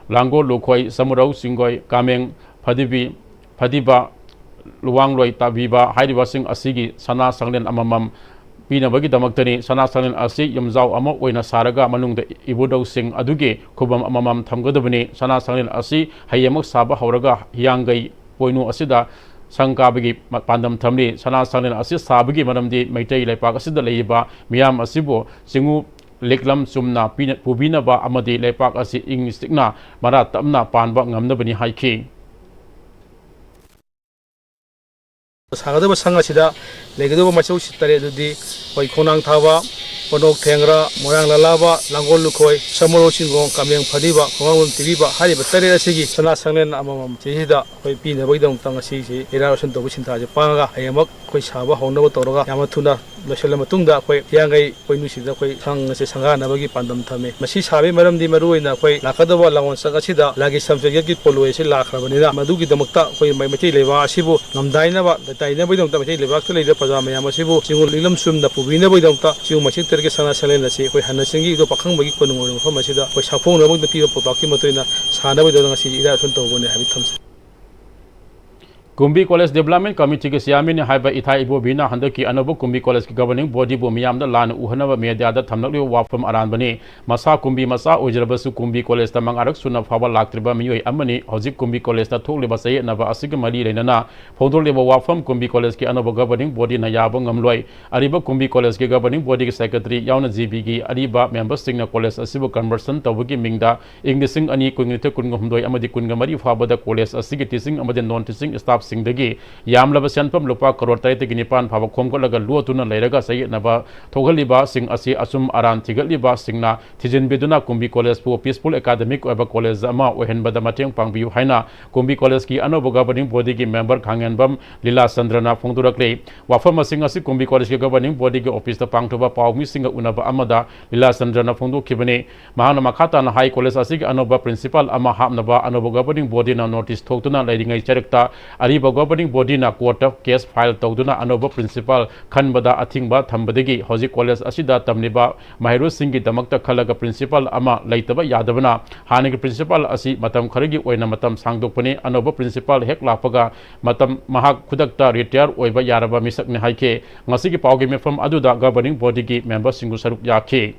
ꯂꯥꯡꯒꯣꯜ ꯂꯨꯈꯣꯏ, ꯁꯃꯨꯔꯧ ꯆꯤꯡꯒꯣꯏ, ꯀꯥꯃꯦꯡ ꯐꯗꯤꯕꯤ, ꯐꯗꯤꯕ, ꯂꯨꯋꯥꯡꯂꯣꯏ ꯇꯥꯕꯤꯕ ꯍꯥꯏꯔꯤꯕꯁꯤꯡ ꯑꯁꯤꯒꯤ ꯁꯅꯥ ꯁꯪꯂꯦꯟ ꯑꯃꯃꯝ ꯄꯤꯅꯕꯒꯤꯗꯃꯛꯇꯅꯤ꯫ ꯁꯅꯥ ꯁꯪꯂꯦꯟ ꯑꯁꯤ ꯌꯨꯝꯖꯥꯎ ꯑꯃ ꯑꯣꯏꯅ ꯁꯥꯔꯒ ꯃꯅꯨꯡꯗ ꯏꯕꯨꯙꯧꯁꯤꯡ ꯑꯗꯨꯒꯤ ꯈꯨꯕꯝ ꯑꯃꯃꯝ ꯊꯝꯒꯗꯕꯅꯤ꯫ ꯁꯅꯥ ꯁꯪꯂꯦꯟ ꯑꯁꯤ ꯍꯌꯦꯡꯃꯛ ꯁꯥꯕ ꯍꯧꯔꯒ ꯍꯤꯌꯥꯡꯒꯩ ꯄꯣꯏꯅꯨ ꯑꯁꯤꯗ ꯁꯪ ꯀꯥꯕꯒꯤ ꯃ-, ꯄꯥꯟꯗꯝ ꯊꯝꯂꯤ꯫ ꯁꯅꯥ ꯁꯪꯂꯦꯟ ꯑꯁꯤ ꯁꯥꯕꯒꯤ ꯃꯔꯝꯗꯤ ꯃꯩꯇꯩ ꯂꯩꯄꯥꯛ ꯑꯁꯤꯗ ꯂꯩꯔꯤꯕ ꯃꯤꯌꯥꯝ ꯑꯁꯤꯕꯨ ꯆꯤꯡꯎ ꯂꯤꯛꯂꯝ ꯆꯨꯝꯅ ꯄꯤꯅ-, ꯄꯨꯕꯤꯅꯕ ꯑꯃꯗꯤ ꯂꯩꯄꯥꯛ ꯑꯁꯤ ꯏꯪ ꯆꯤꯛꯅ ꯃꯔꯥ ꯇꯞꯅ ꯄꯥꯟꯕ ꯉꯝꯅꯕꯅꯤ ꯍꯥꯏꯈꯤ꯫ ꯁꯥꯒꯗꯕ ꯁꯪ ꯑꯁꯤꯗ ꯂꯩꯒꯗꯕ ꯃꯆꯧꯁꯤ ꯇꯔꯦꯠ ꯑꯗꯨꯗꯤ ꯑꯩꯈꯣꯏ ꯈꯣꯡꯅꯥꯡ ꯊꯥꯕ, ꯀꯣꯅꯣꯛ ꯊꯦꯡꯒ꯭ꯔꯥ, ꯃꯣꯏꯔꯥꯡ ꯂꯂꯥꯕ, ꯂꯥꯡꯒꯣꯜ ꯂꯨꯈꯣꯏ, ꯁꯃꯨꯔꯧ ꯆꯤꯡꯒꯣꯡ, ꯀꯥꯃꯦꯡ ꯐꯗꯤꯕ, ꯈꯣꯡꯉꯥꯡꯕꯝ ꯇꯤꯕꯤꯕ ꯍꯥꯏꯔꯤꯕ ꯇꯔꯦꯠ ꯑꯁꯤꯒꯤ ꯁꯅꯥ ꯁꯪꯂꯦꯟ ꯑꯃꯃꯝ ꯁꯤꯁꯤꯗ ꯑꯩꯈꯣꯏ ꯄꯤꯅꯕꯒꯤꯗꯃꯛꯇ ꯉꯁꯤꯁꯤ ꯏꯔꯥꯠ ꯂꯣꯏꯁꯪ ꯇꯧꯕꯒꯤ ꯁꯤꯟꯊꯥꯁꯦ ꯄꯥꯡꯉꯒ ꯍꯌꯦꯡꯃꯛ ꯑꯩꯈꯣꯏ ꯁꯥꯕ ꯍꯧꯅꯕ ꯇꯧꯔꯒ ꯌꯥꯝꯅ ꯊꯨꯅ ꯂꯣꯏꯁꯤꯜꯂ ꯃꯇꯨꯡꯗ ꯑꯩꯈꯣꯏ ꯍꯤꯌꯥꯡꯒꯩ ꯄꯣꯏꯅꯨꯁꯤꯗ ꯑꯩꯈꯣꯏ ꯁꯪ ꯑꯁꯦ ꯁꯪꯒꯥꯅꯕꯒꯤ ꯄꯥꯟꯗꯝ ꯊꯝꯃꯤ꯫ ꯃꯁꯤ ꯁꯥꯕꯒꯤ ꯃꯔꯝꯗꯤ ꯃꯔꯨ ꯑꯣꯏꯅ ꯑꯩꯈꯣꯏ ꯂꯥꯛꯀꯗꯕ ꯂꯥꯡꯑꯣꯟ ꯆꯪ ꯑꯁꯤꯗ ꯂꯥꯏꯒꯤ ꯁꯝꯆꯦꯠꯀꯤ ꯄꯣꯠꯂꯣꯏ ꯑꯁꯤ ꯂꯥꯛꯈ꯭ꯔꯕꯅꯤꯅ, ꯃꯗꯨꯒꯤꯗꯃꯛꯇ ꯑꯩꯈꯣꯏ ꯃꯩ-, ꯃꯩꯇꯩ ꯂꯩꯕꯥꯛ ꯑꯁꯤꯕꯨ ꯂꯝꯗꯥꯏꯅꯕ, ꯂꯩꯇꯥꯏꯅꯕꯒꯤꯗꯃꯛꯇ ꯃꯩꯇꯩ ꯂꯩꯕꯥꯛꯇ ꯂꯩꯔꯤꯕ ꯄ꯭ꯔꯖꯥ ꯃꯌꯥꯝ ꯑꯁꯤꯕꯨ ꯆꯤꯡꯉꯨ ꯂꯤꯛꯂꯝ ꯆꯨꯝꯅ ꯄꯨꯕꯤꯅꯕꯒꯤꯗꯃꯛꯇ ꯆꯤꯡꯉꯨ ꯃꯁꯤꯡ ꯇꯔꯦꯠꯀꯤ ꯁꯅꯥ ꯁꯪꯂꯦꯟ ꯑꯁꯤ ꯑꯩꯈꯣꯏ ꯍꯟꯅ ꯆꯤꯡꯒꯤ ꯏꯕꯨꯙꯧ ꯄꯥꯈꯪꯕꯒꯤ ꯀꯣꯅꯨꯡ ꯑꯣꯏꯔꯤꯕ ꯃꯐꯝ ꯑꯁꯤꯗ ꯑꯩꯈꯣꯏ ꯁꯥꯐꯣꯡꯅꯕꯒꯤꯗꯃꯛꯇ ꯄꯤꯕ ꯄꯥꯎꯇꯥꯛꯀꯤ ꯃꯇꯨꯡ ꯏꯟꯅ ꯁꯥꯟꯅꯕꯒꯤꯗꯃꯛꯇ ꯉꯁꯤ ꯏꯔꯥꯠ ꯂꯣꯏꯁꯪ ꯇꯧꯕꯅꯤ ꯍꯥꯏꯕ ꯊꯝꯖꯩ꯫ ꯀꯨꯝꯕꯤ ꯀꯣꯂꯦꯖ ꯗꯤꯕꯦꯂꯞꯃꯦꯟ ꯀꯃꯤꯇꯤꯒꯤ ꯆꯤꯌꯥꯔꯃꯦꯟꯅꯤ ꯍꯥꯏꯕ ꯏꯊꯥꯏ ꯏꯕꯣꯕꯤꯅ ꯍꯟꯗꯛꯀꯤ ꯑꯅꯧꯕ ꯀꯨꯝꯕꯤ ꯀꯣꯂꯦꯖꯀꯤ ꯒꯕꯔꯅꯤꯡ ꯕꯣꯗꯤꯕꯨ ꯃꯤꯌꯥꯝꯗ ꯂꯥꯟꯅ ꯎꯍꯟꯅꯕ ꯃꯦꯗꯤꯌꯥꯗ ꯊꯝꯂꯛꯂꯤꯕ ꯋꯥꯐꯝ ꯑꯔꯥꯟꯕꯅꯤ꯫ ꯃꯁꯥ ꯀꯨꯝꯕꯤ ꯃꯆꯥ ꯑꯣꯏꯖꯔꯕꯁꯨ ꯀꯨꯝꯕꯤ ꯀꯣꯂꯦꯖꯇ ꯃꯉꯥꯔꯛ ꯁꯨꯅ ꯐꯥꯎꯕ ꯂꯥꯛꯇ꯭ꯔꯤꯕ ꯃꯤꯑꯣꯏ ꯑꯃꯅꯤ꯫ ꯍꯧꯖꯤꯛ ꯀꯨꯝꯕꯤ ꯀꯣꯂꯦꯖꯇ ꯊꯣꯛꯂꯤꯕ ꯆꯌꯦꯠꯅꯕ ꯑꯁꯤꯒ ꯃꯔꯤ ꯂꯩꯅꯅ ꯐꯣꯡꯗꯣꯛꯂꯤꯕ ꯋꯥꯐꯝ ꯀꯨꯝꯕꯤ ꯀꯣꯂꯦꯖꯀꯤ ꯑꯅꯧꯕ ꯒꯕꯔꯅꯤꯡ ꯕꯣꯗꯤꯅ ꯌꯥꯕ ꯉꯝꯂꯣꯏ꯫ ꯑꯔꯤꯕ ꯀꯨꯝꯕꯤ ꯀꯣꯂꯦꯖꯀꯤ ꯒꯕꯔꯅꯤꯡ ꯕꯣꯗꯤꯒꯤ ꯁꯦꯀ꯭ꯔꯦꯇꯔꯤ ꯌꯥꯎꯅ ꯖꯤ ꯕꯤꯒꯤ ꯑꯔꯤꯕ ꯃꯦꯝꯕꯔꯁꯤꯡꯅ ꯀꯣꯂꯦꯖ ꯑꯁꯤꯕꯨ ꯀꯟꯚꯔꯁꯟ ꯇꯧꯕꯒꯤ ꯃꯤꯡꯗ ꯏꯪ ꯂꯤꯁꯤꯡ ꯑꯅꯤ ꯀꯨꯟꯅꯤꯊꯣꯏ ꯀꯨꯟꯍꯨꯝꯗꯣꯏ ꯑꯃꯗꯤ ꯀꯨꯟꯒ ꯃꯔꯤ ꯐꯥꯎꯕꯗ ꯀꯣꯂꯦꯖ ꯑꯁꯤꯒꯤ ꯇꯤꯆꯤꯡ ꯑꯃꯗꯤ ꯅꯣꯟ ꯇꯤꯆꯤꯡ ꯁ꯭ꯇꯥꯐꯁꯤꯡꯗꯒꯤ ꯌꯥꯝꯂꯕ ꯁꯦꯟꯐꯝ ꯂꯨꯄꯥ ꯀꯔꯣꯔ ꯇꯔꯦꯠꯇꯒꯤ ꯅꯤꯄꯥꯟ ꯐꯥꯎꯕ ꯈꯣꯝꯒꯠꯂꯒ ꯂꯣꯠꯇꯨꯅ ꯂꯩꯔꯒ ꯆꯌꯦꯠꯅꯕ ꯊꯣꯛꯍꯜꯂꯤꯕꯁꯤꯡ ꯑꯁꯤ ꯑꯆꯨꯝ ꯑꯔꯥꯟ ꯊꯤꯒꯠꯂꯤꯕꯁꯤꯡꯅ ꯊꯤꯖꯤꯟꯕꯤꯗꯨꯅ ꯀꯨꯝꯕꯤ ꯀꯣꯂꯦꯖꯄꯨ ꯄꯤꯁꯐꯨꯜ ꯑꯦꯀꯥꯗꯃꯤꯛ ꯑꯣꯏꯕ ꯀꯣꯂꯦꯖ ꯑꯃ ꯑꯣꯏꯍꯟꯕꯗ ꯃꯇꯦꯡ ꯄꯥꯡꯕꯤꯌꯨ ꯍꯥꯏꯅ ꯀꯨꯝꯕꯤ ꯀꯣꯂꯦꯖꯀꯤ ꯑꯅꯧꯕ ꯒꯕꯔꯅꯤꯡ ꯕꯣꯗꯤꯒꯤ ꯃꯦꯝꯕꯔ ꯈꯥꯡꯉꯦꯟꯕꯝ ꯂꯤꯂꯥꯆꯟꯗ꯭ꯔꯅ ꯐꯣꯡꯗꯣꯔꯛꯂꯤ꯫ ꯋꯥꯐꯝ ꯑꯁꯤꯡ ꯑꯁꯤ ꯀꯨꯝꯕꯤ ꯀꯣꯂꯦꯖꯀꯤ ꯒꯕꯔꯅꯤꯡ ꯕꯣꯗꯤꯒꯤ ꯑꯣꯐꯤꯁꯇ ꯄꯥꯡꯊꯣꯛꯄ ꯄꯥꯎꯃꯤꯁꯤꯡꯒ ꯎꯅꯕ ꯑꯃꯗ ꯂꯤꯂꯥꯆꯟꯗ꯭ꯔꯅ ꯐꯣꯡꯗꯣꯛꯈꯤꯕꯅꯤ꯫ ꯃꯍꯥꯛꯅ ꯃꯈꯥ ꯇꯥꯅ ꯍꯥꯏ, ꯀꯣꯂꯦꯖ ꯑꯁꯤꯒꯤ ꯑꯅꯧꯕ ꯄ꯭ꯔꯤꯟꯁꯤꯄꯥꯜ ꯑꯃ ꯍꯥꯞꯅꯕ ꯑꯅꯧꯕ ꯒꯕꯔꯅꯤꯡ ꯕꯣꯗꯤꯅ ꯅꯣꯇꯤꯁ ꯊꯣꯛꯇꯨꯅ ꯂꯩꯔꯤꯉꯩ ꯆꯔꯛꯇ ꯑꯔꯤꯕ ꯒꯕꯔꯅꯤꯡ ꯕꯣꯗꯤꯅ ꯀꯣꯔꯠꯇ ꯀꯦꯁ ꯐꯥꯏꯜ ꯇꯧꯗꯨꯅ ꯑꯅꯧꯕ ꯄ꯭ꯔꯤꯟꯁꯤꯄꯥꯜ ꯈꯟꯕꯗ ꯑꯊꯤꯡꯕ ꯊꯝꯕꯗꯒꯤ ꯍꯧꯖꯤꯛ ꯀꯣꯂꯦꯖ ꯑꯁꯤꯗ ꯇꯝꯂꯤꯕ ꯃꯍꯩꯔꯣꯏꯁꯤꯡꯒꯤꯗꯃꯛꯇ ꯈꯜꯂꯒ ꯄ꯭ꯔꯤꯟꯁꯤꯄꯥꯜ ꯑꯃ ꯂꯩꯇꯕ ꯌꯥꯗꯕꯅ ꯍꯥꯟꯅꯒꯤ ꯄ꯭ꯔꯤꯟꯁꯤꯄꯥꯜ ꯑꯁꯤ ꯃꯇꯝ ꯈꯔꯒꯤ ꯑꯣꯏꯅ ꯃꯇꯝ ꯁꯥꯡꯗꯣꯛꯄꯅꯤ꯫ ꯑꯅꯧꯕ ꯄ꯭ꯔꯤꯟꯁꯤꯄꯥꯜ ꯍꯦꯛ ꯂꯥꯛꯄꯒ ꯃꯇꯝ ꯃꯍꯥꯛ ꯈꯨꯗꯛꯇ ꯔꯤꯇꯥꯌꯔ ꯑꯣꯏꯕ ꯌꯥꯔꯕ ꯃꯤꯁꯛꯅꯤ ꯍꯥꯏꯈꯤ꯫ ꯉꯁꯤꯒꯤ ꯄꯥꯎꯒꯤ ꯃꯤꯐꯝ ꯑꯗꯨꯗ ꯒꯕꯔꯅꯤꯡ ꯕꯣꯗꯤꯒꯤ ꯃꯦꯝꯕꯔꯁꯤꯡꯁꯨ ꯁꯔꯨꯛ ꯌꯥꯈꯤ꯫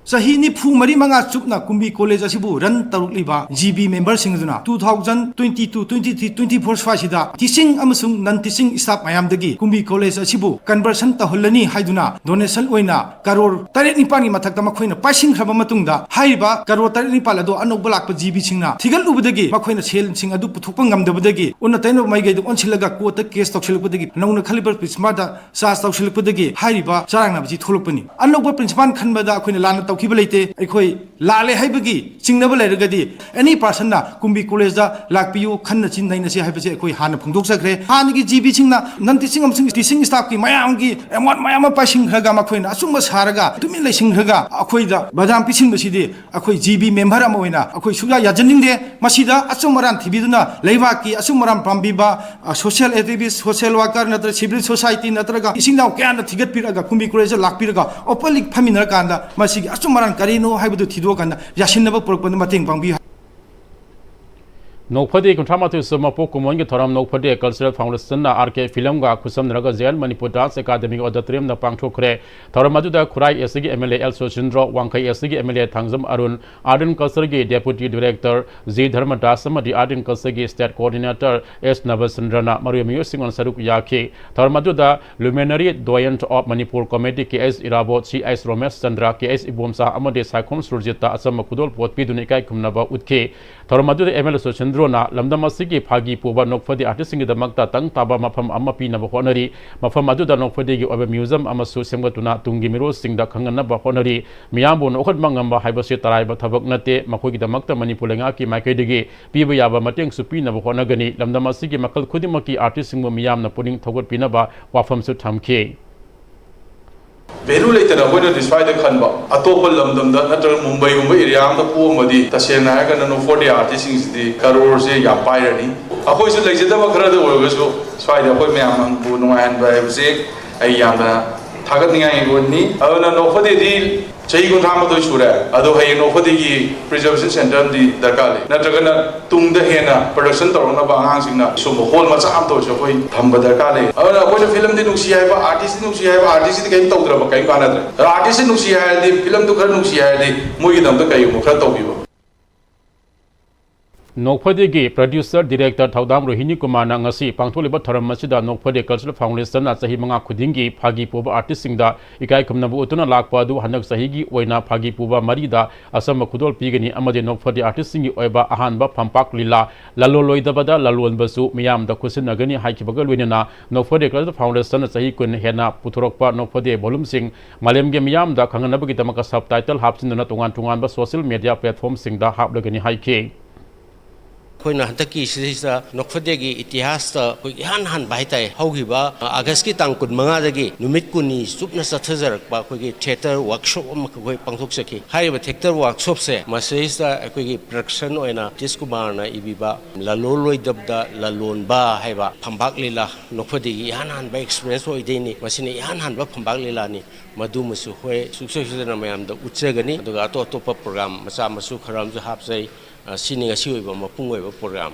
ꯆꯍꯤ ꯅꯤꯐꯨ ꯃꯔꯤ ꯃꯉꯥ ꯆꯨꯞꯅ ꯀꯨꯝꯕꯤ ꯀꯣꯂꯦꯖ ꯑꯁꯤꯕꯨ ꯔꯟ ꯇꯧꯔꯛꯂꯤꯕ ꯖꯤ ꯕꯤ ꯃꯦꯝꯕꯔꯁꯤꯡ ꯑꯗꯨꯅ two thousand twenty two, twenty three, twenty four ꯁ꯭ꯋꯥꯏꯁꯤꯗ ꯇꯤꯆꯤꯡ ꯑꯃꯁꯨꯡ ꯅꯟ ꯇꯤꯆꯤꯡ ꯁ꯭ꯇꯥꯐ ꯃꯌꯥꯝꯗꯒꯤ ꯀꯨꯝꯕꯤ ꯀꯣꯂꯦꯖ ꯑꯁꯤꯕꯨ ꯀꯟꯚꯔꯁꯟ ꯇꯧꯍꯜꯂꯅꯤ ꯍꯥꯏꯗꯨꯅ ꯗꯣꯅꯦꯁꯟ ꯑꯣꯏꯅ ꯀꯔꯣꯔ ꯇꯔꯦꯠ ꯅꯤꯄꯥꯟꯒꯤ ꯃꯊꯛꯇ ꯃꯈꯣꯏꯅ ꯄꯥꯏꯁꯤꯟꯈ꯭ꯔꯕ ꯃꯇꯨꯡꯗ, ꯍꯥꯏꯔꯤꯕ ꯀꯔꯣꯔ ꯇꯔꯦꯠ ꯅꯤꯄꯥꯜ ꯑꯗꯣ ꯑꯅꯧꯕ ꯂꯥꯛꯄ ꯖꯤ ꯕꯤꯁꯤꯡꯅ ꯊꯤꯒꯠꯂꯨꯕꯗꯒꯤ ꯃꯈꯣꯏꯅ ꯁꯦꯜꯁꯤꯡ ꯑꯗꯨ ꯄꯨꯊꯣꯛꯄ ꯉꯝꯗꯕꯗꯒꯤ, ꯑꯣꯟꯅ ꯇꯩꯅꯕ ꯃꯥꯏꯀꯩꯗ ꯑꯣꯟꯁꯤꯜꯂꯒ ꯀꯣꯔꯠꯇ ꯀꯦꯁ ꯇꯧꯁꯤꯜꯂꯛꯄꯗꯒꯤ, ꯅꯧꯅ ꯈꯜꯂꯤꯕ ꯄ꯭ꯔꯤꯟꯁꯤꯄꯥꯜꯗ ꯆꯥꯔꯖ ꯇꯧꯁꯤꯜꯂꯛꯄꯗꯒꯤ ꯍꯥꯏꯔꯤꯕ ꯆꯔꯥꯡꯅꯕꯁꯤ ꯊꯣꯛꯂꯛꯄꯅꯤ꯫ ꯑꯅꯧꯕ ꯄ꯭ꯔꯤꯟꯁꯤꯄꯥꯜ ꯈꯟꯕꯗ ꯑꯩꯈꯣꯏꯅ ꯂꯥꯟꯅ ꯇꯧꯈꯤꯕ ꯂꯩꯇꯦ꯫ ꯑꯩꯈꯣꯏ ꯂꯥꯜꯂꯦ ꯍꯥꯏꯕꯒꯤ ꯆꯤꯡꯅꯕ ꯂꯩꯔꯒꯗꯤ ꯑꯦꯅꯤ ꯄꯥꯔꯁꯟꯅ ꯀꯨꯝꯕꯤ ꯀꯣꯂꯦꯖꯇ ꯂꯥꯛꯄꯤꯌꯨ, ꯈꯟꯅꯁꯤ ꯅꯩꯅꯁꯤ ꯍꯥꯏꯕꯁꯦ ꯑꯩꯈꯣꯏ ꯍꯥꯟꯅ ꯐꯣꯡꯗꯣꯛꯆꯈ꯭ꯔꯦ꯫ ꯍꯥꯟꯅꯒꯤ ꯖꯤ ꯕꯤꯁꯤꯡꯅ ꯅꯟ ꯇꯤꯆꯤꯡ ꯑꯃꯁꯨꯡ ꯇꯤꯆꯤꯡ ꯁ꯭ꯇꯥꯐꯀꯤ ꯃꯌꯥꯝꯒꯤ ꯑꯦꯃꯥꯎꯟꯠ ꯃꯌꯥꯝ ꯑꯃ ꯄꯥꯏꯁꯤꯟꯈ꯭ꯔꯒ ꯃꯈꯣꯏꯅ ꯑꯆꯨꯝꯕ ꯁꯥꯔꯒ ꯇꯨꯃꯤꯟ ꯂꯩꯁꯤꯟꯈ꯭ꯔꯒ ꯑꯩꯈꯣꯏꯗ ꯕꯗꯅꯥꯝ ꯄꯤꯁꯤꯟꯕꯁꯤꯗꯤ ꯑꯩꯈꯣꯏ ꯖꯤ ꯕꯤ ꯃꯦꯝꯕꯔ ꯑꯃ ꯑꯣꯏꯅ ꯑꯩꯈꯣꯏ ꯁꯨꯛꯌꯥ ꯌꯥꯖꯅꯤꯡꯗꯦ꯫ ꯃꯁꯤꯗ ꯑꯆꯨꯝ ꯑꯔꯥꯟ ꯊꯤꯕꯤꯗꯨꯅ ꯂꯩꯕꯥꯛꯀꯤ ꯑꯆꯨꯝ ꯑꯔꯥꯟ ꯄꯥꯝꯕꯤꯕ, ꯑ, ꯁꯣꯁꯤꯌꯦꯜ ꯑꯦꯛꯇꯤꯚꯤꯁ, ꯁꯣꯁꯤꯌꯦꯜ ꯋꯥꯔꯀꯔ ꯅꯠꯇ꯭ꯔꯒ ꯁꯤꯚꯤꯜ ꯁꯣꯁꯥꯏꯇꯤ ꯅꯠꯇ꯭ꯔꯒ ꯏꯆꯤꯟ ꯏꯅꯥꯎ ꯀꯌꯥꯅ ꯊꯤꯒꯠꯄꯤꯔꯛꯑꯒ ꯀꯨꯝꯕꯤ ꯀꯣꯂꯦꯖꯇ ꯂꯥꯛꯄꯤꯔꯒ ꯑꯣꯄꯟꯂꯤ ꯐꯝꯃꯤꯟꯅꯔꯀꯥꯟꯗ ꯃꯁꯤꯒꯤ ꯑꯆꯨꯝ ꯑꯔꯥꯟ ꯀꯔꯤꯅꯣ ꯍꯥꯏꯕꯗꯨ ꯊꯤꯗꯣꯛꯑꯀꯥꯟꯗ ꯌꯥꯁꯤꯟꯅꯕ ꯄꯨꯔꯛꯄꯗ ꯃꯇꯦꯡ ꯄꯥꯡꯕꯤꯌꯨ꯫ ꯅꯣꯛꯐꯗꯦ ꯀꯨꯟꯊ꯭ꯔꯥ ꯃꯥꯊꯣꯏ ꯁꯨꯕ ꯃꯄꯣꯛ ꯀꯨꯝꯑꯣꯟꯒꯤ ꯊꯧꯔꯝ ꯅꯣꯛꯐꯗꯦ Cultural Foundation ꯅ R K Film ꯒ ꯈꯨꯠꯁꯝꯅꯔꯒ J N Manipur Dance Academy Auditorium ꯗ ꯄꯥꯡꯊꯣꯛꯈ꯭ꯔꯦ꯫ ꯊꯧꯔꯝ ꯑꯗꯨꯗ ꯈꯨꯔꯥꯏ East ꯀꯤ M L A L ꯁꯣꯁꯤꯟꯗ꯭ꯔꯣ, ꯋꯥꯡꯈꯩ East ꯀꯤ M L A Thangjam Arun, Art and Culture ꯒꯤ Deputy Director G ꯙꯔꯃꯗꯥꯁ ꯑꯃꯗꯤ Art and Culture ꯒꯤ State Coordinator S ꯅꯕꯆꯟꯗ꯭ꯔꯅ ꯃꯔꯨꯑꯣꯏꯕ ꯃꯤꯑꯣꯏꯁꯤꯡꯅ ꯁꯔꯨꯛ ꯌꯥꯈꯤ꯫ ꯊꯧꯔꯝ ꯑꯗꯨꯗ Luminary Doyen of Manipur Comedy K S Irabot, C S ꯔꯣꯃꯦꯁ Chandra, K S Ibomcha ꯑꯃꯗꯤ ꯁꯥꯏꯈꯣꯝ ꯁꯨꯔꯖꯤꯠꯇ ꯑꯆꯝꯕ ꯈꯨꯗꯣꯜꯄꯣꯠ ꯄꯤꯗꯨꯅ ꯏꯀꯥꯏ ꯈꯨꯝꯅꯕ ꯎꯠꯈꯤ꯫ ꯊꯧꯔꯝ ꯑꯗꯨꯗ M L A ꯁꯣꯁꯤꯟꯗ꯭ꯔꯣꯅ ꯂꯝꯗꯝ ꯑꯁꯤꯒꯤ ꯐꯥꯒꯤ ꯄꯨꯕ ꯅꯣꯛꯐꯗꯦ artist ꯁꯤꯡꯒꯤꯗꯃꯛꯇ ꯇꯪ ꯇꯥꯕ ꯃꯐꯝ ꯑꯃ ꯄꯤꯅꯕ ꯍꯣꯠꯅꯔꯤ, ꯃꯐꯝ ꯑꯗꯨꯗ ꯅꯣꯛꯐꯗꯦꯒꯤ ꯑꯣꯏꯕ museum ꯑꯃꯁꯨ ꯁꯦꯝꯒꯠꯇꯨꯅ ꯇꯨꯡꯒꯤ ꯃꯤꯔꯣꯜꯁꯤꯡꯗ ꯈꯪꯍꯟꯅꯕ ꯍꯣꯠꯅꯔꯤ, ꯃꯤꯌꯥꯝꯕꯨ ꯅꯣꯛꯍꯟꯕ ꯉꯝꯕ ꯍꯥꯏꯕꯁꯤ ꯇꯔꯥꯏꯕ ꯊꯕꯛ ꯅꯠꯇꯦ, ꯃꯈꯣꯏꯒꯤꯗꯃꯛꯇ ꯃꯅꯤꯄꯨꯔ ꯂꯩꯉꯥꯛꯀꯤ ꯃꯥꯏꯀꯩꯗꯒꯤ ꯄꯤꯕ ꯌꯥꯕ ꯃꯇꯦꯡꯁꯨ ꯄꯤꯅꯕ ꯍꯣꯠꯅꯒꯅꯤ, ꯂꯝꯗꯝ ꯑꯁꯤꯒꯤ ꯃꯈꯜ ꯈꯨꯗꯤꯡꯃꯛꯀꯤ artist ꯁꯤꯡꯕꯨ ꯃꯤꯌꯥꯝꯅ ꯄꯨꯛꯅꯤꯡ ꯊꯧꯒꯠꯄꯤꯅꯕ ꯋꯥꯐꯝꯁꯨ ꯊꯝꯈꯤ꯫ Value ꯂꯩꯇꯅ ꯑꯩꯈꯣꯏꯅꯗꯤ ꯁ꯭ꯋꯥꯏꯗ ꯈꯟꯕ, ꯑꯇꯣꯞꯄ ꯂꯝꯗꯝꯗ ꯅꯠꯇ꯭ꯔꯒ ꯃꯨꯝꯕꯩꯒꯨꯝꯕ area ꯑꯃꯗ ꯄꯣꯛꯑꯝꯃꯗꯤ ꯇꯁꯦꯡꯅ ꯍꯥꯏꯔꯒꯅ ꯅꯣꯛꯐꯗꯦ artist ꯁꯤꯡꯁꯤꯗꯤ ꯀꯔꯣꯔꯁꯦ ꯌꯥꯝ ꯄꯥꯏꯔꯅꯤ꯫ ꯑꯩꯈꯣꯏꯁꯨ ꯂꯩꯖꯗꯕ ꯈꯔꯗ ꯑꯣꯏꯔꯒꯁꯨ ꯁ꯭ꯋꯥꯏꯗ ꯑꯩꯈꯣꯏ ꯃꯌꯥꯝꯕꯨ ꯅꯨꯡꯉꯥꯏꯍꯟꯕ ꯍꯥꯏꯕꯁꯦ ꯑꯩ ꯌꯥꯝꯅ ꯊꯥꯒꯠꯅꯤꯡꯉꯥꯏꯒꯤ ꯑꯣꯏꯅꯤ꯫ ꯑꯗꯨꯅ ꯅꯣꯛꯐꯗꯦꯗꯤ ꯆꯍꯤ ꯀꯨꯟꯊ꯭ꯔꯥ ꯃꯥꯊꯣꯏ ꯁꯨꯔꯦ, ꯑꯗꯣ ꯍꯌꯦꯡ ꯅꯣꯛꯐꯗꯦꯒꯤ preservation centre ꯑꯃꯗꯤ ꯗꯔꯀꯥꯔ ꯂꯩ, ꯅꯠꯇ꯭ꯔꯒꯅ ꯇꯨꯡꯗ ꯍꯦꯟꯅ production ꯇꯧꯔꯛꯅꯕ ꯑꯉꯥꯡꯁꯤꯡꯅ ꯁꯨꯝꯕ hall ꯃꯆꯥ ꯑꯃꯇ ꯑꯣꯏꯔꯁꯨ ꯑꯩꯈꯣꯏ ꯊꯝꯕ ꯗꯔꯀꯥꯔ ꯂꯩ꯫ ꯑꯗꯨꯅ ꯑꯩꯈꯣꯏꯅ film ꯗꯤ ꯅꯨꯡꯁꯤ ꯍꯥꯏꯕ, artist ꯇꯤ ꯅꯨꯡꯁꯤ ꯍꯥꯏꯕ, artist ꯇꯤ ꯀꯔꯤꯝ ꯇꯧꯗ꯭ꯔꯕ ꯀꯔꯤꯝ ꯀꯥꯟꯅꯗ꯭ꯔꯦ꯫ ꯑꯗꯣ artist ꯁꯤ ꯅꯨꯡꯁꯤ ꯍꯥꯏꯔꯗꯤ, film ꯗꯨ ꯈꯔ ꯅꯨꯡꯁꯤ ꯍꯥꯏꯔꯗꯤ ꯃꯣꯏꯒꯤꯗꯃꯛꯇ ꯀꯔꯤꯒꯨꯝꯕ ꯈꯔ ꯇꯧꯕꯤꯕ꯫ ꯅꯣꯛꯐꯗꯦꯒꯤ producer director ꯊꯧꯗꯥꯝ ꯔꯣꯍꯤꯅꯤ ꯀꯨꯃꯥꯔꯅ ꯉꯁꯤ ꯄꯥꯡꯊꯣꯛꯂꯤꯕ ꯊꯧꯔꯝ ꯑꯁꯤꯗ ꯅꯣꯛꯐꯗꯦ Cultural Foundation ꯅ ꯆꯍꯤ ꯃꯉꯥ ꯈꯨꯗꯤꯡꯒꯤ ꯐꯥꯒꯤ ꯄꯨꯕ artist ꯁꯤꯡꯗ ꯏꯀꯥꯏ ꯈꯨꯝꯅꯕ ꯎꯠꯇꯨꯅ ꯂꯥꯛꯄ ꯑꯗꯨ ꯍꯟꯗꯛ ꯆꯍꯤꯒꯤ ꯑꯣꯏꯅ ꯐꯥꯒꯤ ꯄꯨꯕ ꯃꯔꯤꯗ ꯑꯆꯝꯕ ꯈꯨꯗꯣꯜ ꯄꯤꯒꯅꯤ ꯑꯃꯗꯤ ꯅꯣꯛꯐꯗꯦ artist ꯁꯤꯡꯒꯤ ꯑꯣꯏꯕ ꯑꯍꯥꯟꯕ ꯐꯝꯄꯥꯛ ꯂꯤꯂꯥ ꯂꯂꯣꯟꯂꯣꯏꯗꯕꯗ ꯂꯂꯣꯟꯕꯁꯨ ꯃꯤꯌꯥꯝꯗ ꯈꯨꯠꯁꯤꯟꯅꯒꯅꯤ ꯍꯥꯏꯈꯤꯕꯒ ꯂꯣꯏꯅꯅ ꯅꯣꯛꯐꯗꯦ Cultural Foundation ꯅ ꯆꯍꯤ ꯀꯨꯟ ꯍꯦꯟꯅ ꯄꯨꯊꯣꯔꯛꯄ ꯅꯣꯛꯐꯗꯦ volume ꯁꯤꯡ ꯃꯥꯂꯦꯝꯒꯤ ꯃꯤꯌꯥꯝꯗ ꯈꯪꯍꯟꯅꯕꯒꯤꯗꯃꯛꯇ subtitle ꯍꯥꯞꯆꯤꯟꯗꯨꯅ ꯇꯣꯉꯥꯟ ꯇꯣꯉꯥꯟꯕ social media platform ꯁꯤꯡꯗ ꯍꯥꯞꯂꯒꯅꯤ ꯍꯥꯏꯈꯤ꯫ ꯑꯩꯈꯣꯏꯅ ꯍꯟꯗꯛꯀꯤ ꯁꯤꯗꯩꯁꯤꯗ ꯅꯣꯛꯐꯗꯦꯒꯤ ꯏꯇꯤꯍꯥꯁꯇ ꯑꯩꯈꯣꯏ ꯏꯍꯥꯟ ꯍꯥꯟꯕ ꯍꯥꯏꯇꯥꯔꯦ, ꯍꯧꯈꯤꯕ ꯑꯥꯒꯁꯀꯤ ꯇꯥꯡ ꯀꯨꯟꯃꯉꯥꯗꯒꯤ ꯅꯨꯃꯤꯠ ꯀꯨꯟꯅꯤ ꯆꯨꯞꯅ ꯆꯠꯊꯖꯔꯛꯄ ꯑꯩꯈꯣꯏꯒꯤ theatre workshop ꯑꯃꯈꯛ ꯑꯩꯈꯣꯏ ꯄꯥꯡꯊꯣꯛꯆꯈꯤ꯫ ꯍꯥꯏꯔꯤꯕ theatre workshopꯁꯦ ꯃꯁꯤꯗꯩꯁꯤꯗ ꯑꯩꯈꯣꯏꯒꯤ production ꯑꯣꯏꯅ ꯇꯤꯁ ꯀꯨꯃꯥꯔꯅ ꯏꯕꯤꯕ ꯂꯂꯣꯟꯂꯣꯏꯗꯕꯗ ꯂꯂꯣꯟꯕ ꯍꯥꯏꯕ ꯐꯝꯕꯥꯛ ꯂꯤꯂꯥ, ꯅꯣꯛꯐꯗꯦꯒꯤ ꯏꯍꯥꯟ ꯍꯥꯟꯕ experience ꯑꯣꯏꯗꯣꯏꯅꯤ꯫ ꯃꯁꯤꯅ ꯏꯍꯥꯟ ꯍꯥꯟꯕ ꯐꯝꯕꯥꯛ ꯂꯤꯂꯥꯅꯤ꯫ ꯃꯗꯨꯃꯁꯨ ꯍꯣꯏ ꯁꯨꯡꯁꯣꯏ ꯁꯣꯏꯗꯅ ꯃꯌꯥꯝꯗ ꯎꯠꯆꯒꯅꯤ꯫ ꯑꯗꯨꯒ ꯑꯇꯣꯞ ꯑꯇꯣꯞꯄ program ꯃꯆꯥ ꯃꯁꯨ ꯈꯔ ꯑꯃꯁꯨ ꯍꯥꯞꯆꯩ꯫ ꯑꯁꯤꯅꯤ ꯉꯁꯤ ꯑꯣꯏꯕ ꯃꯄꯨꯡ ꯑꯣꯏꯕ ꯄ꯭ꯔꯣꯒ꯭ꯔꯥꯝ꯫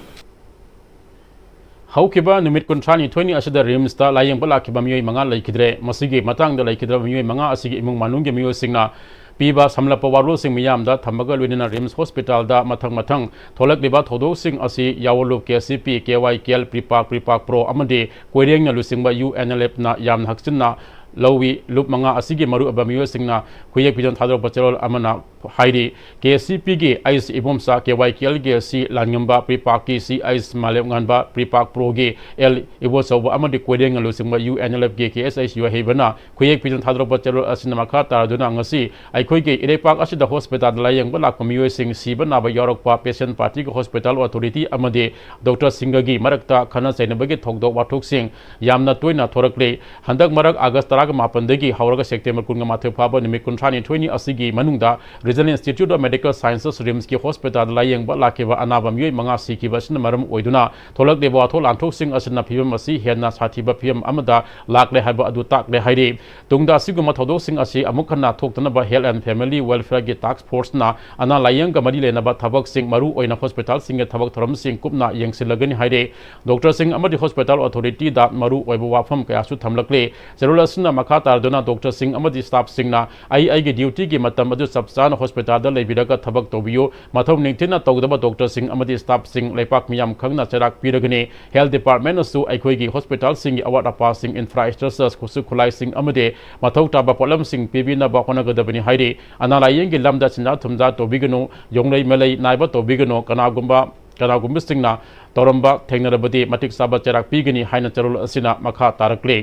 ꯍꯧꯈꯤꯕ ꯅꯨꯃꯤꯠ ꯀꯨꯟꯊ꯭ꯔꯥꯅꯤꯊꯣꯏꯅꯤ ꯑꯁꯤꯗ ꯔꯤꯝꯁꯇ ꯂꯥꯌꯦꯡꯕ ꯂꯥꯛꯈꯤꯕ ꯃꯤꯑꯣꯏ ꯃꯉꯥ ꯂꯩꯈꯤꯗ꯭ꯔꯦ꯫ ꯃꯁꯤꯒꯤ ꯃꯇꯥꯡꯗ ꯂꯩꯈꯤꯗ꯭ꯔꯕ ꯃꯤꯑꯣꯏ ꯃꯉꯥ ꯑꯁꯤꯒꯤ ꯏꯃꯨꯡ ꯃꯅꯨꯡꯒꯤ ꯃꯤꯑꯣꯏꯁꯤꯡꯅ ꯄꯤꯕ ꯁꯝꯂꯞꯄ ꯋꯥꯔꯣꯜꯁꯤꯡ ꯃꯤꯌꯥꯝꯗ ꯊꯝꯕꯒ ꯂꯣꯏꯅꯅ ꯔꯤꯝꯁ ꯍꯣꯁꯄꯤꯇꯥꯜꯗ ꯃꯊꯪ ꯃꯊꯪ ꯊꯣꯛꯂꯛꯂꯤꯕ ꯊꯧꯗꯣꯛꯁꯤꯡ ꯑꯁꯤ ꯌꯥꯑꯣꯂꯨꯞ, ꯀꯦ ꯁꯤ ꯄꯤ, ꯀꯦ ꯋꯥꯏ ꯀꯦ ꯑꯦꯜ, ꯄ꯭ꯔꯤꯄꯥꯛ, ꯄ꯭ꯔꯤꯄꯥꯛ ꯄ꯭ꯔꯣ ꯑꯃꯗꯤ ꯀꯣꯏꯔꯦꯡꯅ ꯂꯨꯆꯤꯡꯕ ꯌꯨ ꯑꯦꯟ ꯑꯦꯜ ꯑꯦꯐꯅ ꯌꯥꯝꯅ ꯍꯛꯆꯤꯟꯅ ꯂꯧꯏ꯫ ꯂꯨꯞ ꯃꯉꯥ ꯑꯁꯤꯒꯤ ꯃꯔꯨꯑꯣꯏꯕ ꯃꯤꯑꯣꯏꯁꯤꯡꯅ ꯈꯨꯌꯦꯛ ꯄꯤꯗꯨꯅ ꯊꯥꯗꯣꯔꯛꯄ ꯆꯦꯔꯣꯜ ꯑꯃꯅ ꯍꯥꯏꯔꯤ꯫ ꯀꯦ ꯁꯤ ꯄꯤꯒꯤ ꯑꯩꯁ ꯏꯕꯣꯝꯆꯥ, ꯀꯦ ꯋꯥꯏ ꯀꯦ ꯑꯦꯜꯒꯤ ꯁꯤ ꯂꯥꯟꯉꯝꯕ, ꯄ꯭ꯔꯤꯄꯥꯛꯀꯤ ꯁꯤ ꯑꯩꯁ ꯃꯥꯂꯦꯝꯉꯥꯟꯕ, ꯄ꯭ꯔꯤꯄꯥꯛ ꯄ꯭ꯔꯣꯒꯤ ꯑꯦꯜ ꯏꯕꯣꯆꯧꯕ ꯑꯃꯗꯤ ꯀꯣꯏꯔꯦꯡꯅ ꯂꯨꯆꯤꯡꯕ ꯌꯨ ꯑꯦꯟ ꯑꯦꯜ ꯑꯦꯐꯀꯤ ꯀꯦ ꯑꯦꯁ ꯑꯩꯁ ꯌꯨꯍꯩꯕꯅ ꯈꯨꯌꯦꯛ ꯄꯤꯗꯨꯅ ꯊꯥꯗꯣꯔꯛꯄ ꯆꯦꯔꯣꯜ ꯑꯁꯤꯅ ꯃꯈꯥ ꯇꯥꯔꯗꯨꯅ ꯉꯁꯤ ꯑꯩꯈꯣꯏꯒꯤ ꯏꯔꯩꯄꯥꯛ ꯑꯁꯤꯗ ꯍꯣꯁꯄꯤꯇꯥꯜꯗ ꯂꯥꯌꯦꯡꯕ ꯂꯥꯛꯄ ꯃꯤꯑꯣꯏꯁꯤꯡ ꯁꯤꯕ ꯅꯥꯕ ꯌꯥꯎꯔꯛꯄ, ꯄꯦꯁꯦꯟ ꯄꯥꯔꯇꯤꯒ ꯍꯣꯁꯄꯤꯇꯥꯜ ꯑꯣꯊꯣꯔꯤꯇꯤ ꯑꯃꯗꯤ ꯗꯣꯛꯇꯔꯁꯤꯡꯒꯒꯤ ꯃꯔꯛꯇ ꯈꯠꯅ ꯆꯩꯅꯕꯒꯤ ꯊꯧꯗꯣꯛ ꯋꯥꯊꯣꯛꯁꯤꯡ ꯌꯥꯝꯅ ꯇꯣꯏꯅ ꯊꯣꯔꯛꯂꯤ꯫ ꯍꯟꯗꯛ ꯃꯔꯛ ꯑꯥꯒꯁ ꯇꯔꯥꯃꯥꯄꯟꯗꯒꯤ ꯍꯧꯔꯒ ꯁꯦꯞꯇꯦꯝꯕꯔ ꯀꯨꯟꯃꯥꯊꯣꯏ ꯐꯥꯎꯕ ꯅꯨꯃꯤꯠ ꯀꯨꯟꯊ꯭ꯔꯥꯅꯤꯊꯣꯏꯅꯤ ꯑꯁꯤꯒꯤ ꯃꯅꯨꯡꯗ regional institute of medical sciences, ꯔꯤꯝꯁꯀꯤ ꯍꯣꯁꯄꯤꯇꯥꯜꯗ ꯂꯥꯌꯦꯡꯕ ꯂꯥꯛꯈꯤꯕ ꯑꯅꯥꯕ ꯃꯤꯑꯣꯏ ꯃꯉꯥ ꯁꯤꯈꯤꯕ ꯑꯁꯤꯅ ꯃꯔꯝ ꯑꯣꯏꯗꯨꯅ ꯊꯣꯛꯂꯛꯂꯤꯕ ꯋꯥꯊꯣꯛ ꯂꯥꯟꯊꯣꯛꯁꯤꯡ ꯑꯁꯤꯅ ꯐꯤꯕꯝ ꯑꯁꯤ ꯍꯦꯟꯅ ꯁꯥꯊꯤꯕ ꯐꯤꯕꯝ ꯑꯃꯗ ꯂꯥꯛꯂꯦ ꯍꯥꯏꯕ ꯑꯗꯨ ꯇꯥꯛꯂꯦ ꯍꯥꯏꯔꯤ꯫ ꯇꯨꯡꯗ ꯑꯁꯤꯒꯨꯝꯕ ꯊꯧꯗꯣꯛꯁꯤꯡ ꯑꯁꯤ ꯑꯃꯨꯛ ꯍꯟꯅ ꯊꯣꯛꯇꯅꯕ Health and Family Welfare ꯒꯤ ꯇꯥꯛꯁ ꯐꯣꯔꯁꯅ ꯑꯅꯥ ꯂꯥꯌꯦꯡꯒ ꯃꯔꯤ ꯂꯩꯅꯕ ꯊꯕꯛꯁꯤꯡ, ꯃꯔꯨ ꯑꯣꯏꯅ ꯍꯣꯁꯄꯤꯇꯥꯜꯁꯤꯡꯒꯤ ꯊꯕꯛ ꯊꯧꯔꯝꯁꯤꯡ ꯀꯨꯞꯅ ꯌꯦꯡꯁꯤꯜꯂꯒꯅꯤ ꯍꯥꯏꯔꯤ꯫ ꯗꯣꯛꯇꯔꯁꯤꯡ ꯑꯃꯗꯤ ꯍꯣꯁꯄꯤꯇꯥꯜ ꯑꯣꯊꯣꯔꯤꯇꯤꯗ ꯃꯔꯨ ꯑꯣꯏꯕ ꯋꯥꯐꯝ ꯀꯌꯥꯁꯨ ꯊꯝꯂꯛꯂꯤ꯫ ꯆꯦꯔꯣꯜ ꯑꯁꯤꯅ ꯃꯈꯥ ꯇꯥꯔꯗꯨꯅ ꯗꯣꯛꯇꯔꯁꯤꯡ ꯑꯃꯗꯤ ꯁ꯭ꯇꯥꯐꯁꯤꯡꯅ ꯑꯩ ꯑꯩꯒꯤ ꯗ꯭ꯌꯨꯇꯤꯒꯤ ꯃꯇꯝ ꯑꯗꯨ ꯆꯞ ꯆꯥꯅ ꯍꯣꯁꯄꯤꯇꯥꯜꯗ ꯂꯩꯕꯤꯔꯒ ꯊꯕꯛ ꯇꯧꯕꯤꯌꯨ, ꯃꯊꯧ ꯅꯤꯡꯊꯤꯅ ꯇꯧꯒꯗꯕ ꯗꯣꯛꯇꯔꯁꯤꯡ ꯑꯃꯗꯤ ꯁ꯭ꯇꯥꯐꯁꯤꯡ ꯂꯩꯄꯥꯛ ꯃꯤꯌꯥꯝ ꯈꯪꯅ ꯆꯩꯔꯥꯛ ꯄꯤꯔꯒꯅꯤ꯫ ꯍꯦꯜꯊ ꯗꯤꯄꯥꯔꯠꯃꯦꯟꯅꯁꯨ ꯑꯩꯈꯣꯏꯒꯤ ꯍꯣꯁꯄꯤꯇꯥꯜꯁꯤꯡꯒꯤ ꯑꯋꯥꯠ ꯑꯄꯥꯁꯤꯡ, ꯏꯟꯐ꯭ꯔꯥꯁ꯭ꯇ꯭ꯔꯛꯆꯔ, ꯈꯨꯠꯁꯨ ꯈꯨꯠꯂꯥꯏꯁꯤꯡ ꯑꯃꯗꯤ ꯃꯊꯧ ꯇꯥꯕ ꯄꯣꯠꯂꯝꯁꯤꯡ ꯄꯤꯕꯤꯅꯕ ꯍꯣꯠꯅꯒꯗꯕꯅꯤ ꯍꯥꯏꯔꯤ꯫ ꯑꯅꯥ ꯂꯥꯌꯦꯡꯒꯤ ꯂꯝꯗ ꯁꯦꯟꯖꯥ ꯊꯨꯝꯖꯥ ꯇꯧꯕꯤꯒꯅꯨ, ꯌꯣꯡꯂꯩ ꯃꯂꯩ ꯅꯥꯏꯕ ꯇꯧꯕꯤꯒꯅꯨ, ꯀꯅꯥꯒꯨꯝꯕ ꯀꯅꯥꯒꯨꯝꯕꯁꯤꯡꯅ ꯇꯧꯔꯝꯕ ꯊꯦꯡꯅꯔꯕꯗꯤ ꯃꯇꯤꯛ ꯆꯥꯕ ꯆꯩꯔꯥꯛ ꯄꯤꯒꯅꯤ ꯍꯥꯏꯅ ꯆꯦꯔꯣꯜ ꯑꯁꯤꯅ ꯃꯈꯥ ꯇꯥꯔꯛꯂꯤ꯫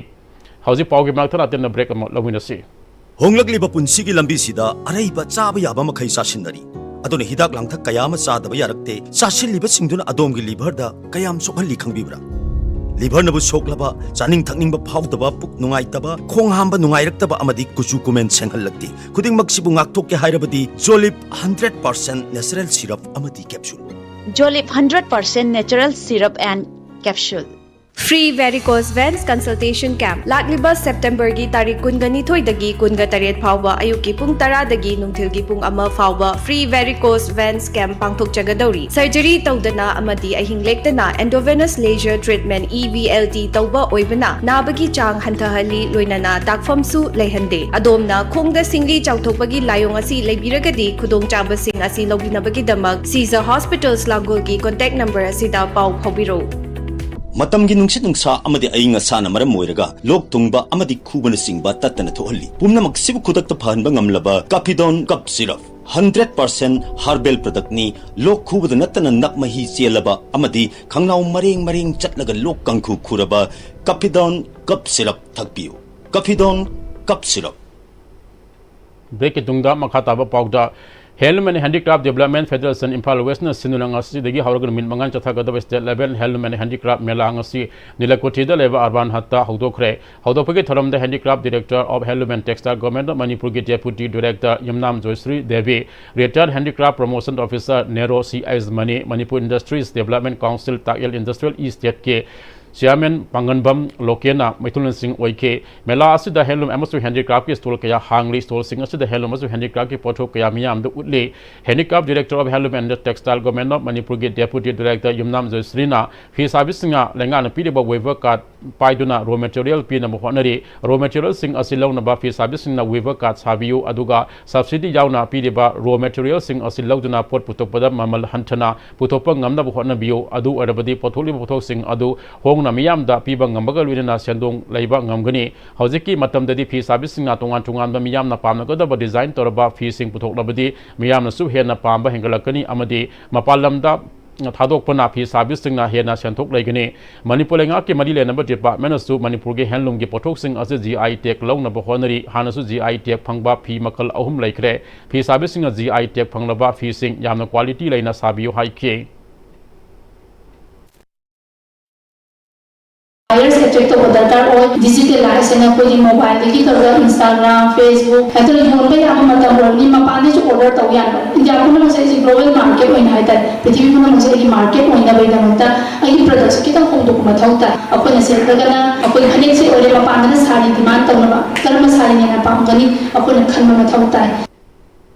ꯍꯧꯖꯤꯛ ꯄꯥꯎꯒꯤ ꯃꯅꯥꯛꯇ ꯑꯇꯦꯟꯕ ꯕ꯭ꯔꯦꯛ ꯑꯃ ꯂꯧꯃꯤꯟꯅꯁꯤ꯫ ꯍꯣꯡꯂꯛꯂꯤꯕ ꯄꯨꯟꯁꯤꯒꯤ ꯂꯝꯕꯤꯁꯤꯗ ꯑꯔꯩꯕ ꯆꯥꯕ ꯌꯥꯕ ꯃꯈꯩ ꯆꯥꯁꯤꯟꯅꯔꯤ꯫ ꯑꯗꯨꯅ ꯍꯤꯗꯥꯛ ꯂꯥꯡꯊꯛ ꯀꯌꯥ ꯑꯃ ꯆꯥꯗꯕ ꯌꯥꯔꯛꯇꯦ꯫ ꯆꯥꯁꯤꯜꯂꯤꯕꯁꯤꯡꯗꯨꯅ ꯑꯗꯣꯝꯒꯤ ꯂꯤꯚꯔꯗ ꯀꯌꯥꯝ ꯁꯣꯛꯍꯜꯂꯤ ꯈꯪꯕꯤꯕ꯭ꯔꯥ? ꯂꯤꯚꯔꯅꯕꯨ ꯁꯣꯛꯂꯕ, ꯆꯥꯅꯤꯡ ꯊꯛꯅꯤꯡꯕ ꯐꯥꯎꯗꯕ, ꯄꯨꯛ ꯅꯨꯡꯉꯥꯏꯇꯕ, ꯈꯣꯡ ꯍꯥꯝꯕ ꯅꯨꯡꯉꯥꯏꯔꯛꯇꯕ ꯑꯃꯗꯤ ꯀꯨꯆꯨ ꯀꯨꯃꯦꯟ ꯁꯦꯡꯍꯜꯂꯛꯇꯦ꯫ ꯈꯨꯗꯤꯡꯃꯛꯁꯤꯕꯨ ꯉꯥꯛꯊꯣꯛꯀꯦ ꯍꯥꯏꯔꯕꯗꯤ ꯖꯣꯂꯤꯞ ꯍꯟꯗ꯭ꯔꯦꯠ ꯄꯥꯔꯁꯦꯟ ꯅꯦꯆꯔꯦꯜ ꯁꯤꯔꯞ ꯑꯃꯗꯤ capsule. Jolip hundred percent natural syrup and capsule. Free Varicose Veins Consultation Camp, ꯂꯥꯛꯂꯤꯕ ꯁꯦꯞꯇꯦꯝꯕꯔꯒꯤ ꯇꯥꯔꯤꯛ ꯀꯨꯟꯒ ꯅꯤꯊꯣꯏꯗꯒꯤ ꯀꯨꯟꯒ ꯇꯔꯦꯠ ꯐꯥꯎꯕ ꯑꯌꯨꯛꯀꯤ ꯄꯨꯡ ꯇꯔꯥꯗꯒꯤ ꯅꯨꯡꯊꯤꯜꯒꯤ ꯄꯨꯡ ꯑꯃ ꯐꯥꯎꯕ Free Varicose Veins Camp ꯄꯥꯡꯊꯣꯛꯆꯒꯗꯧꯔꯤ꯫ Surgery ꯇꯧꯗꯅ ꯑꯃꯗꯤ ꯑꯍꯤꯡ ꯂꯦꯛꯇꯅ Endovenous Laser Treatment, E V L T, ꯇꯧꯕ ꯑꯣꯏꯕꯅ ꯅꯥꯕꯒꯤ ꯆꯥꯡ ꯍꯟꯊꯍꯜꯂꯤ, ꯂꯣꯏꯅꯅ ꯗꯥꯛꯐꯝꯁꯨ ꯂꯩꯍꯟꯗꯦ꯫ ꯑꯗꯣꯝꯅ ꯈꯣꯡꯗ ꯁꯤꯡꯂꯤ ꯆꯥꯎꯊꯣꯛꯄꯒꯤ ꯂꯥꯏꯑꯣꯡ ꯑꯁꯤ ꯂꯩꯕꯤꯔꯒꯗꯤ ꯈꯨꯗꯣꯡꯆꯥꯕꯁꯤꯡ ꯑꯁꯤ ꯂꯧꯕꯤꯅꯕꯒꯤꯗꯃꯛ Caesar Hospitals ꯂꯥꯡꯒꯣꯜꯒꯤ contact number ꯑꯁꯤꯗ ꯄꯥꯎ ꯐꯥꯎꯕꯤꯔꯛꯎ꯫ ꯃꯇꯝꯒꯤ ꯅꯨꯡꯁꯤꯠ ꯅꯨꯡꯁꯥ ꯑꯃꯗꯤ ꯑꯏꯪ ꯑꯁꯥꯅ ꯃꯔꯝ ꯑꯣꯏꯔꯒ ꯂꯣꯛ ꯊꯨꯡꯕ ꯑꯃꯗꯤ ꯈꯨꯕꯅꯆꯤꯡꯕ ꯇꯠꯇꯅ ꯊꯣꯛꯍꯜꯂꯤ꯫ ꯄꯨꯝꯅꯃꯛꯁꯤꯕꯨ ꯈꯨꯗꯛꯇ ꯐꯍꯟꯕ ꯉꯝꯂꯕ Caphidone Cough Syrup, hundred percent herbal productꯅꯤ꯫ ꯂꯣꯛ ꯈꯨꯕꯗ ꯅꯠꯇꯅ ꯅꯞ ꯃꯍꯤ ꯆꯦꯜꯂꯕ ꯑꯃꯗꯤ ꯈꯪꯅꯥꯎ ꯃꯔꯦꯡ ꯃꯔꯦꯡ ꯆꯠꯂꯒ ꯂꯣꯛ ꯀꯥꯡꯈꯨ ꯈꯨꯔꯕ Caphidone Cough Syrup ꯊꯛꯄꯤꯌꯨ꯫ Caphidone Cough Syrup꯫ Breakꯀꯤ ꯇꯨꯡꯗ ꯃꯈꯥ ꯇꯥꯕ ꯄꯥꯎꯗ, Handloom and Handicraft Development Federation Imphal Westꯅ ꯁꯤꯟꯗꯨꯅ ꯉꯁꯤꯗꯒꯤ ꯍꯧꯔꯒ ꯅꯨꯃꯤꯠ ꯃꯉꯥꯅꯤ ꯆꯠꯊꯒꯗꯕ State Level Handloom and Handicraft ꯃꯦꯂꯥ ꯉꯁꯤ ꯅꯤꯂꯀꯨꯊꯤꯗ ꯂꯩꯕ Urban Hutꯇ ꯍꯧꯗꯣꯛꯈ꯭ꯔꯦ꯫ ꯍꯧꯗꯣꯛꯄꯒꯤ ꯊꯧꯔꯝꯗ Handicraft Director of Handloom and Textile Government of ꯃꯅꯤꯄꯨꯔꯒꯤ Deputy Director ꯌꯨꯝꯅꯥꯝ Joyshree Devi, Retired Handicraft Promotion Officer ꯅꯦꯔꯣ C H Mani, Manipur Industries Development Council Takyel Industrial Estateꯀꯤ Chairman ꯄꯥꯡꯒꯟꯕꯝ ꯂꯣꯀꯦꯟꯅ ꯃꯤꯊꯨꯡꯂꯦꯟꯁꯤꯡ ꯑꯣꯏꯈꯤ꯫ ꯃꯦꯂꯥ ꯑꯁꯤꯗ handloom ꯑꯃꯁꯨꯡ handicraftꯀꯤ stall ꯀꯌꯥ ꯍꯥꯡꯂꯤ꯫ Stallꯁꯤꯡ ꯑꯁꯤꯗ handloom ꯑꯃꯁꯨꯡ handicraftꯀꯤ ꯄꯣꯠꯊꯣꯛ ꯀꯌꯥ ꯃꯤꯌꯥꯝꯗ ꯎꯠꯂꯤ꯫ Handicraft Director of Handloom and Textile Government of ꯃꯅꯤꯄꯨꯔꯒꯤ Deputy Director ꯌꯨꯝꯅꯥꯝ ꯖꯣꯏꯁ꯭ꯔꯤꯅ ꯐꯤ ꯁꯥꯕꯤꯁꯤꯡꯅ ꯂꯩꯉꯥꯛꯅ ꯄꯤꯔꯤꯕ weaver card ꯄꯥꯏꯗꯨꯅ raw material ꯄꯤꯅꯕ ꯍꯣꯠꯅꯔꯤ꯫ Raw materialꯁꯤꯡ ꯑꯁꯤ ꯂꯧꯅꯕ ꯐꯤ ꯁꯥꯕꯤꯁꯤꯡꯅ weaver card ꯁꯥꯕꯤꯌꯨ, ꯑꯗꯨꯒ subsidy ꯌꯥꯎꯅ ꯄꯤꯔꯤꯕ raw materialꯁꯤꯡ ꯑꯁꯤ ꯂꯧꯗꯨꯅ ꯄꯣꯠ ꯄꯨꯊꯣꯛꯄꯗ ꯃꯃꯜ ꯍꯟꯊꯅ ꯄꯨꯊꯣꯛꯄ ꯉꯝꯅꯕ ꯍꯣꯠꯅꯕꯤꯌꯨ꯫ ꯑꯗꯨ ꯑꯣꯏꯔꯕꯗꯤ ꯄꯨꯊꯣꯛꯂꯤꯕ ꯄꯣꯠꯊꯣꯛꯁꯤꯡ ꯑꯗꯨ ꯍꯣꯡꯅ ꯃꯤꯌꯥꯝꯗ ꯄꯤꯕ ꯉꯝꯕꯒ ꯂꯣꯏꯅꯅ ꯁꯦꯟꯗꯣꯡ ꯂꯩꯕ ꯉꯝꯒꯅꯤ꯫ ꯍꯧꯖꯤꯛꯀꯤ ꯃꯇꯝꯗꯗꯤ ꯐꯤ ꯁꯥꯕꯤꯁꯤꯡꯅ ꯇꯣꯉꯥꯟ ꯇꯣꯉꯥꯟꯕ ꯃꯤꯌꯥꯝꯅ ꯄꯥꯝꯅꯒꯗꯕ design ꯇꯧꯔꯕ ꯐꯤꯁꯤꯡ ꯄꯨꯊꯣꯛꯂꯕꯗꯤ ꯃꯤꯌꯥꯝꯅꯁꯨ ꯍꯦꯟꯅ ꯄꯥꯝꯕ ꯍꯦꯟꯒꯠꯂꯛꯀꯅꯤ ꯑꯃꯗꯤ ꯃꯄꯥꯟ ꯂꯝꯗ ꯊꯥꯗꯣꯛꯄꯅ ꯐꯤ ꯁꯥꯕꯤꯁꯤꯡꯅ ꯍꯦꯟꯅ ꯁꯦꯟꯊꯣꯛ ꯂꯩꯒꯅꯤ꯫ ꯃꯅꯤꯄꯨꯔ ꯂꯩꯉꯥꯛꯀꯤ ꯃꯔꯤ ꯂꯩꯅꯕ departmentꯅꯁꯨ ꯃꯅꯤꯄꯨꯔꯒꯤ handloomꯒꯤ ꯄꯣꯠꯊꯣꯛꯁꯤꯡ ꯑꯁꯤ G I tag ꯂꯧꯅꯕ ꯍꯣꯠꯅꯔꯤ꯫ ꯍꯥꯟꯅꯁꯨ G I tag ꯐꯪꯕ ꯐꯤ ꯃꯈꯜ ꯑꯍꯨꯝ ꯂꯩꯈ꯭ꯔꯦ꯫ ꯐꯤ ꯁꯥꯕꯤꯁꯤꯡꯅ G I tag ꯐꯪꯂꯕ ꯐꯤꯁꯤꯡ ꯌꯥꯝꯅ quality ꯂꯩꯅ ꯁꯥꯕꯤꯌꯨ ꯍꯥꯏꯈꯤ꯫ Buyers ꯆꯦꯛ ꯇꯧꯕ ꯗꯔꯀꯥꯔ ꯑꯣꯏ꯫ ꯗꯤꯖꯤꯇꯦꯂꯥꯏꯖ ꯍꯥꯏꯅ ꯑꯩꯈꯣꯏꯒꯤ ꯃꯣꯕꯥꯏꯜꯗꯒꯤ ꯇꯧꯔꯒ ꯏꯟꯁꯇꯥꯒ꯭ꯔꯥꯝ, ꯐꯦꯁꯕꯨꯛ ꯍꯥꯏꯗꯅ ꯌꯣꯟꯕ ꯌꯥꯕ ꯃꯇꯝ ꯑꯣꯏꯔꯕꯅꯤ, ꯃꯄꯥꯟꯗꯁꯨ ꯑꯣꯔꯗꯔ ꯇꯧ ꯌꯥꯕ꯫ ꯏꯟꯗꯤꯌꯥ ꯄꯨꯝꯅꯃꯛꯁꯦ ꯑꯩꯁꯦ ꯒ꯭ꯂꯣꯕꯦꯜ ꯃꯥꯔꯀꯦꯠ ꯑꯣꯏꯅ ꯍꯥꯏꯇꯥꯔꯦ, ꯄ꯭ꯔꯤꯊꯤꯕꯤ ꯄꯨꯝꯅꯃꯛꯁꯦ ꯑꯩꯒꯤ ꯃꯥꯔꯀꯦꯠ ꯑꯣꯏꯅꯕꯒꯤꯗꯃꯛꯇ ꯑꯩꯒꯤ ꯄ꯭ꯔꯗꯛꯁꯦ ꯈꯤꯇꯪ ꯍꯣꯡꯗꯣꯛꯄ ꯃꯊꯧ ꯇꯥꯏ꯫ ꯑꯩꯈꯣꯏꯅ ꯁꯦꯠꯂꯒꯅ ꯑꯩꯈꯣꯏ ꯐꯅꯦꯛꯁꯦ ꯑꯣꯏꯔꯦ, ꯃꯄꯥꯟꯗꯅ ꯁꯥꯔꯤ ꯗꯤꯃꯥꯟ ꯇꯧꯅꯕ, ꯀꯔꯝꯕ ꯁꯥꯔꯤꯅ ꯍꯦꯟꯅ ꯄꯥꯝꯒꯅꯤ ꯑꯩꯈꯣꯏꯅ ꯈꯟꯕ ꯃꯊꯧ ꯇꯥꯏ꯫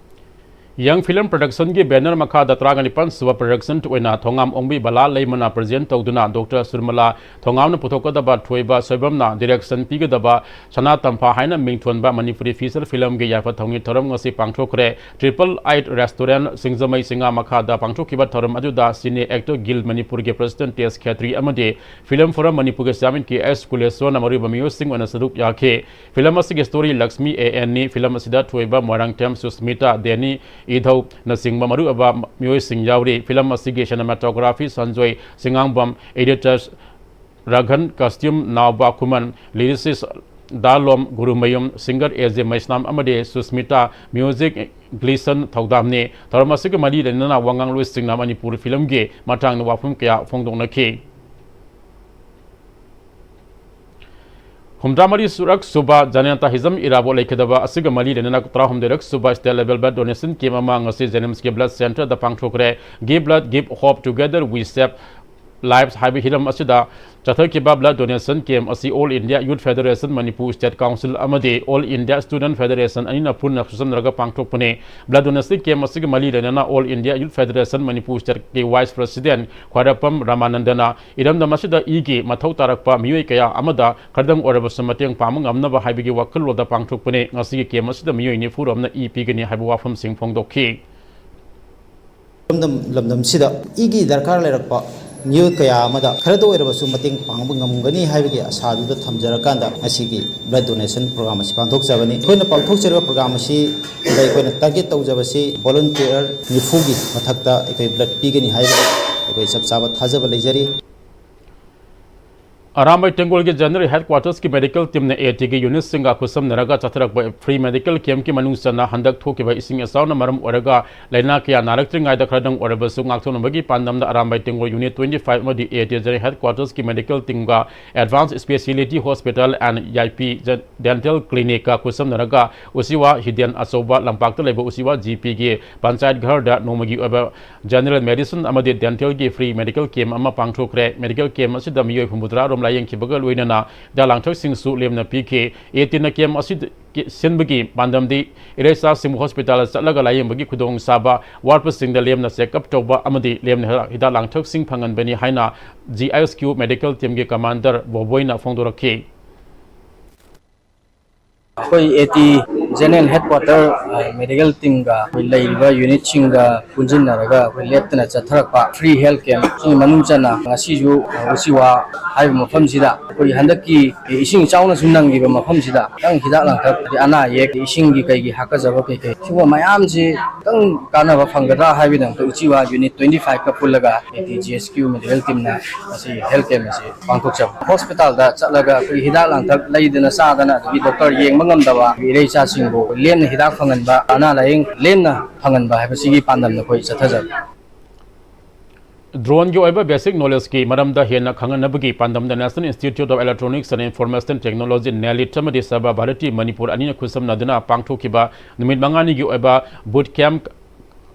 ꯌꯪ ꯐꯤꯂꯝ ꯄ꯭ꯔꯗꯛꯁꯟꯒꯤ ꯕꯦꯅꯔ ꯃꯈꯥꯗ ꯇꯔꯥꯒ ꯅꯤꯄꯥꯟ ꯁꯨꯕ ꯄ꯭ꯔꯗꯛꯁꯟ ꯑꯣꯏꯅ ꯊꯣꯉꯥꯝ ꯑꯣꯡꯕꯤ ꯕꯂꯥ ꯂꯩꯃꯅ ꯄ꯭ꯔꯖꯦꯟ ꯇꯧꯗꯨꯅ ꯗꯣꯛꯇꯔ ꯁꯨꯔꯃꯂꯥ ꯊꯣꯉꯥꯝꯅ ꯄꯨꯊꯣꯛꯀꯗꯕ ꯊꯣꯏꯕ ꯁꯣꯏꯕꯝꯅ ꯗꯤꯔꯦꯛꯁꯟ ꯄꯤꯒꯗꯕ ꯁꯅꯥ ꯇꯝꯐꯥ ꯍꯥꯏꯅ ꯃꯤꯡꯊꯣꯟꯕ ꯃꯅꯤꯄꯨꯔꯤ ꯐꯤꯆꯔ ꯐꯤꯂꯝꯒꯤ ꯌꯥꯏꯐ ꯊꯧꯅꯤ ꯊꯧꯔꯝ ꯉꯁꯤ ꯄꯥꯡꯊꯣꯛꯈ꯭ꯔꯦ꯫ ꯇ꯭ꯔꯤꯄꯜ ꯑꯥꯏꯠ ꯔꯦꯁꯇꯣꯔꯦꯟ ꯁꯤꯡꯖꯃꯩ ꯆꯤꯉꯥ ꯃꯈꯥꯗ ꯄꯥꯡꯊꯣꯛꯈꯤꯕ ꯊꯧꯔꯝ ꯑꯗꯨꯗ ꯁꯤꯅꯦ ꯑꯦꯛꯇꯔ ꯒꯤꯜ ꯃꯅꯤꯄꯨꯔꯒꯤ ꯄ꯭ꯔꯁꯤꯗꯦꯟ ꯇꯦꯖ ꯈꯦꯇ꯭ꯔꯤ ꯑꯃꯗꯤ ꯐꯤꯂꯝ ꯐꯣꯔꯝ ꯃꯅꯤꯄꯨꯔꯒꯤ ꯆꯤꯌꯥꯔꯃꯦꯟ ꯀꯦ ꯑꯦꯁ ꯀꯨꯂꯦꯁꯣꯔꯅ ꯃꯔꯨꯑꯣꯏꯕ ꯃꯤꯑꯣꯏꯁꯤꯡ ꯑꯣꯏꯅ ꯁꯔꯨꯛ ꯌꯥꯈꯤ꯫ ꯐꯤꯂꯝ ꯑꯁꯤꯒꯤ ꯁ꯭ꯇꯣꯔꯤ ꯂꯛꯁꯃꯤ ꯑꯦ ꯑꯦꯟꯅꯤ꯫ ꯐꯤꯂꯝ ꯑꯁꯤꯗ ꯊꯣꯏꯕ ꯃꯣꯏꯔꯥꯡꯊꯦꯝ ꯁꯨꯁꯃꯤꯇꯥ, ꯗꯦꯅꯤ ꯏꯙꯧꯅꯆꯤꯡꯕ ꯃꯔꯨꯑꯣꯏꯕ ꯃꯤꯑꯣꯏꯁꯤꯡ ꯌꯥꯎꯔꯤ꯫ ꯐꯤꯂꯝ ꯑꯁꯤꯒꯤ ꯁꯤꯅꯦꯃꯥꯇꯣꯒ꯭ꯔꯥꯐꯤ ꯁꯟꯖꯣꯏ ꯆꯤꯉꯥꯡꯕꯝ, ꯑꯦꯗꯤꯇꯔꯁ ꯔꯥꯘꯟ, ꯀꯁꯇ꯭ꯌꯨꯝ ꯅꯥꯎꯕ ꯈꯨꯃꯟ, ꯂꯤꯔꯤꯁꯤꯁ ꯗꯥꯂꯣꯝ ꯒꯨꯔꯨꯃꯌꯨꯝ, ꯁꯤꯡꯒꯔ ꯑꯦ ꯖꯦ ꯃꯩꯁꯅꯥꯝ ꯑꯃꯗꯤ ꯁꯨꯁꯃꯤꯇꯥ, ꯃ꯭ꯌꯨꯖꯤꯛ ꯒ꯭ꯂꯤꯁꯟ ꯊꯧꯗꯥꯝꯅꯤ꯫ ꯊꯧꯔꯝ ꯑꯁꯤꯒꯤ ꯃꯔꯤ ꯂꯩꯅꯅ ꯋꯥꯉꯥꯡꯂꯣꯏꯁꯤꯡꯅ ꯃꯅꯤꯄꯨꯔ ꯐꯤꯂꯝꯒꯤ ꯃꯇꯥꯡꯗ ꯋꯥꯐꯝ ꯀꯌꯥ ꯐꯣꯡꯗꯣꯛꯅꯈꯤ꯫ ꯍꯨꯝꯗ꯭ꯔꯥ ꯃꯔꯤ ꯁꯨꯔꯛ ꯁꯨꯕ ꯖꯅꯇꯥ ꯍꯤꯖꯝ ꯏꯔꯥꯕꯣꯠ ꯂꯩꯈꯤꯗꯕ ꯑꯁꯤꯒ ꯃꯔꯤ ꯂꯩꯅꯅ ꯇꯔꯥꯍꯨꯝꯗꯣꯏꯔꯛ ꯁꯨꯕ ꯁ꯭ꯇꯦꯠ ꯂꯦꯚꯦꯜ ꯕ꯭ꯂꯗ ꯗꯣꯅꯦꯁꯟ ꯀꯦꯝ ꯑꯃ ꯉꯁꯤ ꯖꯦꯅꯤꯝꯁꯀꯤ ꯕ꯭ꯂꯗ ꯁꯦꯟꯇꯔꯗ ꯄꯥꯡꯊꯣꯛꯈ꯭ꯔꯦ꯫ Give Blood, Give Hope, Together We Save Lives ꯍꯥꯏꯕ ꯍꯤꯔꯝ ꯑꯁꯤꯗ ꯆꯠꯊꯈꯤꯕ ꯕ꯭ꯂꯗ ꯗꯣꯅꯦꯁꯟ ꯀꯦꯝ ꯑꯁꯤ All India Youth Federation Manipur State Council ꯑꯃꯗꯤ All India Student Federation ꯑꯅꯤꯅ ꯄꯨꯟꯅ ꯈꯨꯠꯁꯝꯅꯔꯒ ꯄꯥꯡꯊꯣꯛꯄꯅꯤ꯫ ꯕ꯭ꯂꯗ ꯗꯣꯅꯦꯁꯟ ꯀꯦꯝ ꯑꯁꯤꯒ ꯃꯔꯤ ꯂꯩꯅꯅ All India Youth Federation Manipur Stateꯀꯤ ꯚꯥꯏꯁ ꯄ꯭ꯔꯁꯤꯗꯦꯟ ꯈ꯭ꯋꯥꯏꯔꯥꯛꯄꯝ ꯔꯥꯃꯥꯅꯟꯗꯅ ꯏꯔꯝꯗꯝ ꯑꯁꯤꯗ ꯏꯒꯤ ꯃꯊꯧ ꯇꯥꯔꯛꯄ ꯃꯤꯑꯣꯏ ꯀꯌꯥ ꯑꯃꯗ ꯈꯔꯗꯪ ꯑꯣꯏꯔꯕꯁꯨ ꯃꯇꯦꯡ ꯄꯥꯡꯕ ꯉꯝꯅꯕ ꯍꯥꯏꯕꯒꯤ ꯋꯥꯈꯜꯂꯣꯟꯗ ꯄꯥꯡꯊꯣꯛꯄꯅꯤ꯫ ꯉꯁꯤꯒꯤ ꯀꯦꯝ ꯑꯁꯤꯗ ꯃꯤꯑꯣꯏ ꯅꯤꯐꯨ ꯔꯣꯝꯅ ꯏ ꯄꯤꯒꯅꯤ ꯍꯥꯏꯕ ꯋꯥꯐꯝꯁꯤꯡ ꯐꯣꯡꯗꯣꯛꯈꯤ꯫ ꯂꯝꯗꯝ ꯂꯝꯗꯝꯁꯤꯗ ꯏꯒꯤ ꯗꯔꯀꯥꯔ ꯂꯩꯔꯛꯄ ꯃꯤꯑꯣꯏ ꯀꯌꯥ ꯑꯃꯗ ꯈꯔꯗ ꯑꯣꯏꯔꯕꯁꯨ ꯃꯇꯦꯡ ꯄꯥꯡꯕ ꯉꯝꯒꯅꯤ ꯍꯥꯏꯕꯒꯤ ꯑꯁꯥꯗꯨꯗ ꯊꯝꯖꯔꯀꯥꯟꯗ ꯉꯁꯤꯒꯤ ꯕ꯭ꯂꯗ ꯗꯣꯅꯦꯁꯟ ꯄ꯭ꯔꯣꯒ꯭ꯔꯥꯝ ꯑꯁꯤ ꯄꯥꯡꯊꯣꯛꯆꯕꯅꯤ꯫ ꯑꯩꯈꯣꯏꯅ ꯄꯥꯡꯊꯣꯛꯆꯔꯤꯕ ꯄ꯭ꯔꯣꯒ꯭ꯔꯥꯝ ꯑꯁꯤꯗ ꯑꯩꯈꯣꯏꯅ ꯇꯥꯔꯒꯦꯠ ꯇꯧꯖꯕꯁꯤ ꯚꯣꯂꯨꯟꯇꯤꯌꯔ ꯅꯤꯐꯨꯒꯤ ꯃꯊꯛꯇ ꯑꯩꯈꯣꯏ ꯕ꯭ꯂꯗ ꯄꯤꯒꯅꯤ ꯍꯥꯏꯕꯒꯤ ꯑꯩꯈꯣꯏ ꯆꯞ ꯆꯥꯕ ꯊꯥꯖꯕ ꯂꯩꯖꯔꯤ꯫ ꯑꯔꯥꯝꯕꯥꯏ ꯇꯦꯡꯒꯣꯜꯒꯤ General Headquarters ꯀꯤ medical team ꯅ AT ꯒꯤ unit ꯁꯤꯡꯒ ꯈꯨꯠꯁꯝꯅꯔꯒ ꯆꯠꯊꯔꯛꯄ free medical camp ꯀꯤ ꯃꯅꯨꯡ ꯆꯟꯅ ꯍꯟꯗꯛ ꯊꯣꯛꯈꯤꯕ ꯏꯁꯤꯡ ꯏꯆꯥꯎꯅ ꯃꯔꯝ ꯑꯣꯏꯔꯒ ꯂꯥꯏꯅꯥ ꯀꯌꯥ ꯅꯥꯔꯛꯇ꯭ꯔꯤꯉꯩꯗ ꯈꯔꯗꯪ ꯑꯣꯏꯔꯕꯁꯨ ꯉꯥꯛꯊꯣꯛꯅꯕꯒꯤ ꯄꯥꯟꯗꯝꯗ ꯑꯔꯥꯝꯕꯥꯏ ꯇꯦꯡꯒꯣꯜ unit twenty five ꯑꯃꯗꯤ AT General Headquarters ꯀꯤ medical team ꯒ Advanced Speciality Hospital and ꯌꯥꯏꯄꯤ Dental Clinic ꯀ ꯈꯨꯠꯁꯝꯅꯔꯒ ꯎꯆꯤꯋꯥ ꯍꯤꯗꯦꯟ ꯑꯆꯧꯕ ꯂꯝꯄꯥꯛꯇ ꯂꯩꯕ ꯎꯆꯤꯋꯥ GP ꯒꯤ ꯄꯟꯆꯥꯌꯠ ꯘꯔꯗ ꯅꯣꯡꯃꯒꯤ ꯑꯣꯏꯕ General Medicine ꯑꯃꯗꯤ Dental ꯒꯤ free medical camp ꯑꯃ ꯄꯥꯡꯊꯣꯛꯈ꯭ꯔꯦ꯫ Medical camp ꯑꯁꯤꯗ ꯃꯤꯑꯣꯏ ꯍꯨꯝꯐꯨꯇꯔꯥ ꯔꯣꯝ ꯂꯥꯌꯦꯡꯈꯤꯕꯒ ꯂꯣꯏꯅꯅ ꯍꯤꯗꯥꯛ ꯂꯥꯡꯊꯛꯁꯤꯡꯁꯨ ꯂꯦꯝꯅ ꯄꯤꯈꯤ꯫ AT ꯅ camp ꯑꯁꯤ ꯁꯤꯟꯕꯒꯤ ꯄꯥꯟꯗꯝꯗꯤ ꯏꯔꯩꯆꯥꯁꯤꯡꯕꯨ hospital ꯆꯠꯂꯒ ꯂꯥꯌꯦꯡꯕꯒꯤ ꯈꯨꯗꯣꯡꯆꯥꯕ ꯋꯥꯠꯄꯁꯤꯡꯗ ꯂꯦꯝꯅ check up ꯇꯧꯕ ꯑꯃꯗꯤ ꯂꯦꯝꯅ ꯍꯤꯗꯥꯛ ꯂꯥꯡꯊꯛꯁꯤꯡ ꯐꯪꯍꯟꯕꯅꯤ ꯍꯥꯏꯅ GHQ medical team ꯒꯤ commander ꯕꯣꯕꯣꯏꯅ ꯐꯣꯡꯗꯣꯔꯛꯈꯤ꯫ ꯑꯩꯈꯣꯏ AT General Headquarter medical team ꯒ ꯑꯩꯈꯣꯏ ꯂꯩꯔꯤꯕ unit ꯁꯤꯡꯒ ꯄꯨꯟꯁꯤꯟꯅꯔꯒ ꯑꯩꯈꯣꯏ ꯂꯦꯞꯇꯅ ꯆꯠꯊꯔꯛꯄ free health camp ꯁꯤꯒꯤ ꯃꯅꯨꯡ ꯆꯟꯅ ꯉꯁꯤꯁꯨ ꯎꯆꯤꯋꯥ ꯍꯥꯏꯔꯤꯕ ꯃꯐꯝꯁꯤꯗ ꯑꯩꯈꯣꯏ ꯍꯟꯗꯛꯀꯤ ꯏꯁꯤꯡ ꯏꯆꯥꯎꯅꯁꯨ ꯅꯪꯈꯤꯕ ꯃꯐꯝꯁꯤꯗ ꯈꯤꯇꯪ ꯍꯤꯗꯥꯛ ꯂꯥꯡꯊꯛ, ꯑꯅꯥ ꯑꯌꯦꯛ, ꯏꯁꯤꯡꯒꯤ ꯀꯩꯒꯤ ꯍꯥꯀꯠꯆꯕ ꯀꯩꯀꯩ ꯁꯤꯒꯨꯝꯕ ꯃꯌꯥꯝꯁꯤ ꯈꯤꯇꯪ ꯀꯥꯟꯅꯕ ꯐꯪꯒꯗ꯭ꯔꯥ ꯍꯥꯏꯕꯒꯤꯗꯃꯛꯇ ꯎꯆꯤꯋꯥ unit twenty five ꯀ ꯄꯨꯜꯂꯒ AT GHQ medical team ꯅ ꯃꯁꯤ health camp ꯑꯁꯤ ꯄꯥꯡꯊꯣꯛꯆꯕ꯫ Hospital ꯗ ꯆꯠꯂꯒ ꯑꯩꯈꯣꯏ ꯍꯤꯗꯥꯛ ꯂꯥꯡꯊꯛ ꯂꯩꯗꯅ ꯆꯥꯗꯅ ꯑꯗꯒꯤ doctor ꯌꯦꯡꯕ ꯉꯝꯗꯕ ꯏꯔꯩꯆꯥꯁꯤꯡꯕꯨ ꯂꯦꯝꯅ ꯍꯤꯗꯥꯛ ꯐꯪꯍꯟꯕ, ꯑꯅꯥ ꯂꯥꯏꯌꯦꯡ ꯂꯦꯝꯅ ꯐꯪꯍꯟꯕ ꯍꯥꯏꯕꯁꯤꯒꯤ ꯄꯥꯟꯗꯝꯗ ꯑꯩꯈꯣꯏ ꯆꯠꯊꯖꯕꯅꯤ꯫ Drone ꯒꯤ ꯑꯣꯏꯕ basic knowledge ꯀꯤ ꯃꯔꯝꯗ ꯍꯦꯟꯅ ꯈꯪꯍꯟꯅꯕꯒꯤ ꯄꯥꯟꯗꯝꯗ National Institute of Electronics and Information Technology, NELIT, ꯑꯃꯗꯤ ꯁꯔꯕ ꯚꯥꯔꯇꯤ ꯃꯅꯤꯄꯨꯔ ꯑꯅꯤꯅ ꯈꯨꯠꯁꯝꯅꯗꯨꯅ ꯄꯥꯡꯊꯣꯛꯈꯤꯕ ꯅꯨꯃꯤꯠ ꯃꯉꯥꯅꯤꯒꯤ ꯑꯣꯏꯕ boot camp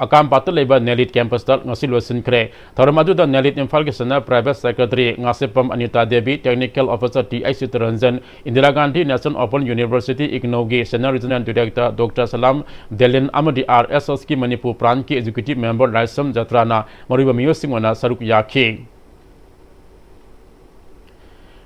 ꯑꯀꯥꯝꯄꯥꯠꯇ ꯂꯩꯕ NELIT campus ꯇ ꯉꯁꯤ ꯂꯣꯏꯁꯤꯟꯈ꯭ꯔꯦ꯫ ꯊꯧꯔꯝ ꯑꯗꯨꯗ NELIT ꯏꯝꯐꯥꯜꯒꯤ Senior Private Secretary Ngasepam Anita Devi, Technical Officer T H Chittaranjan, Indira Gandhi National Open University, ꯏꯒꯅꯧꯒꯤ Senior Regional Director Doctor Salam Delin ꯑꯃꯗꯤ ꯑꯥꯔ ꯑꯦꯁ ꯑꯦꯁ ꯀꯤ ꯃꯅꯤꯄꯨꯔ branch ꯀꯤ Executive Member ꯂꯥꯏꯁ꯭ꯔꯝ ꯖꯇ꯭ꯔꯥꯅ ꯃꯔꯨꯑꯣꯏꯕ ꯃꯤꯑꯣꯏꯁꯤꯡ ꯑꯣꯏꯅ ꯁꯔꯨꯛ ꯌꯥꯈꯤ꯫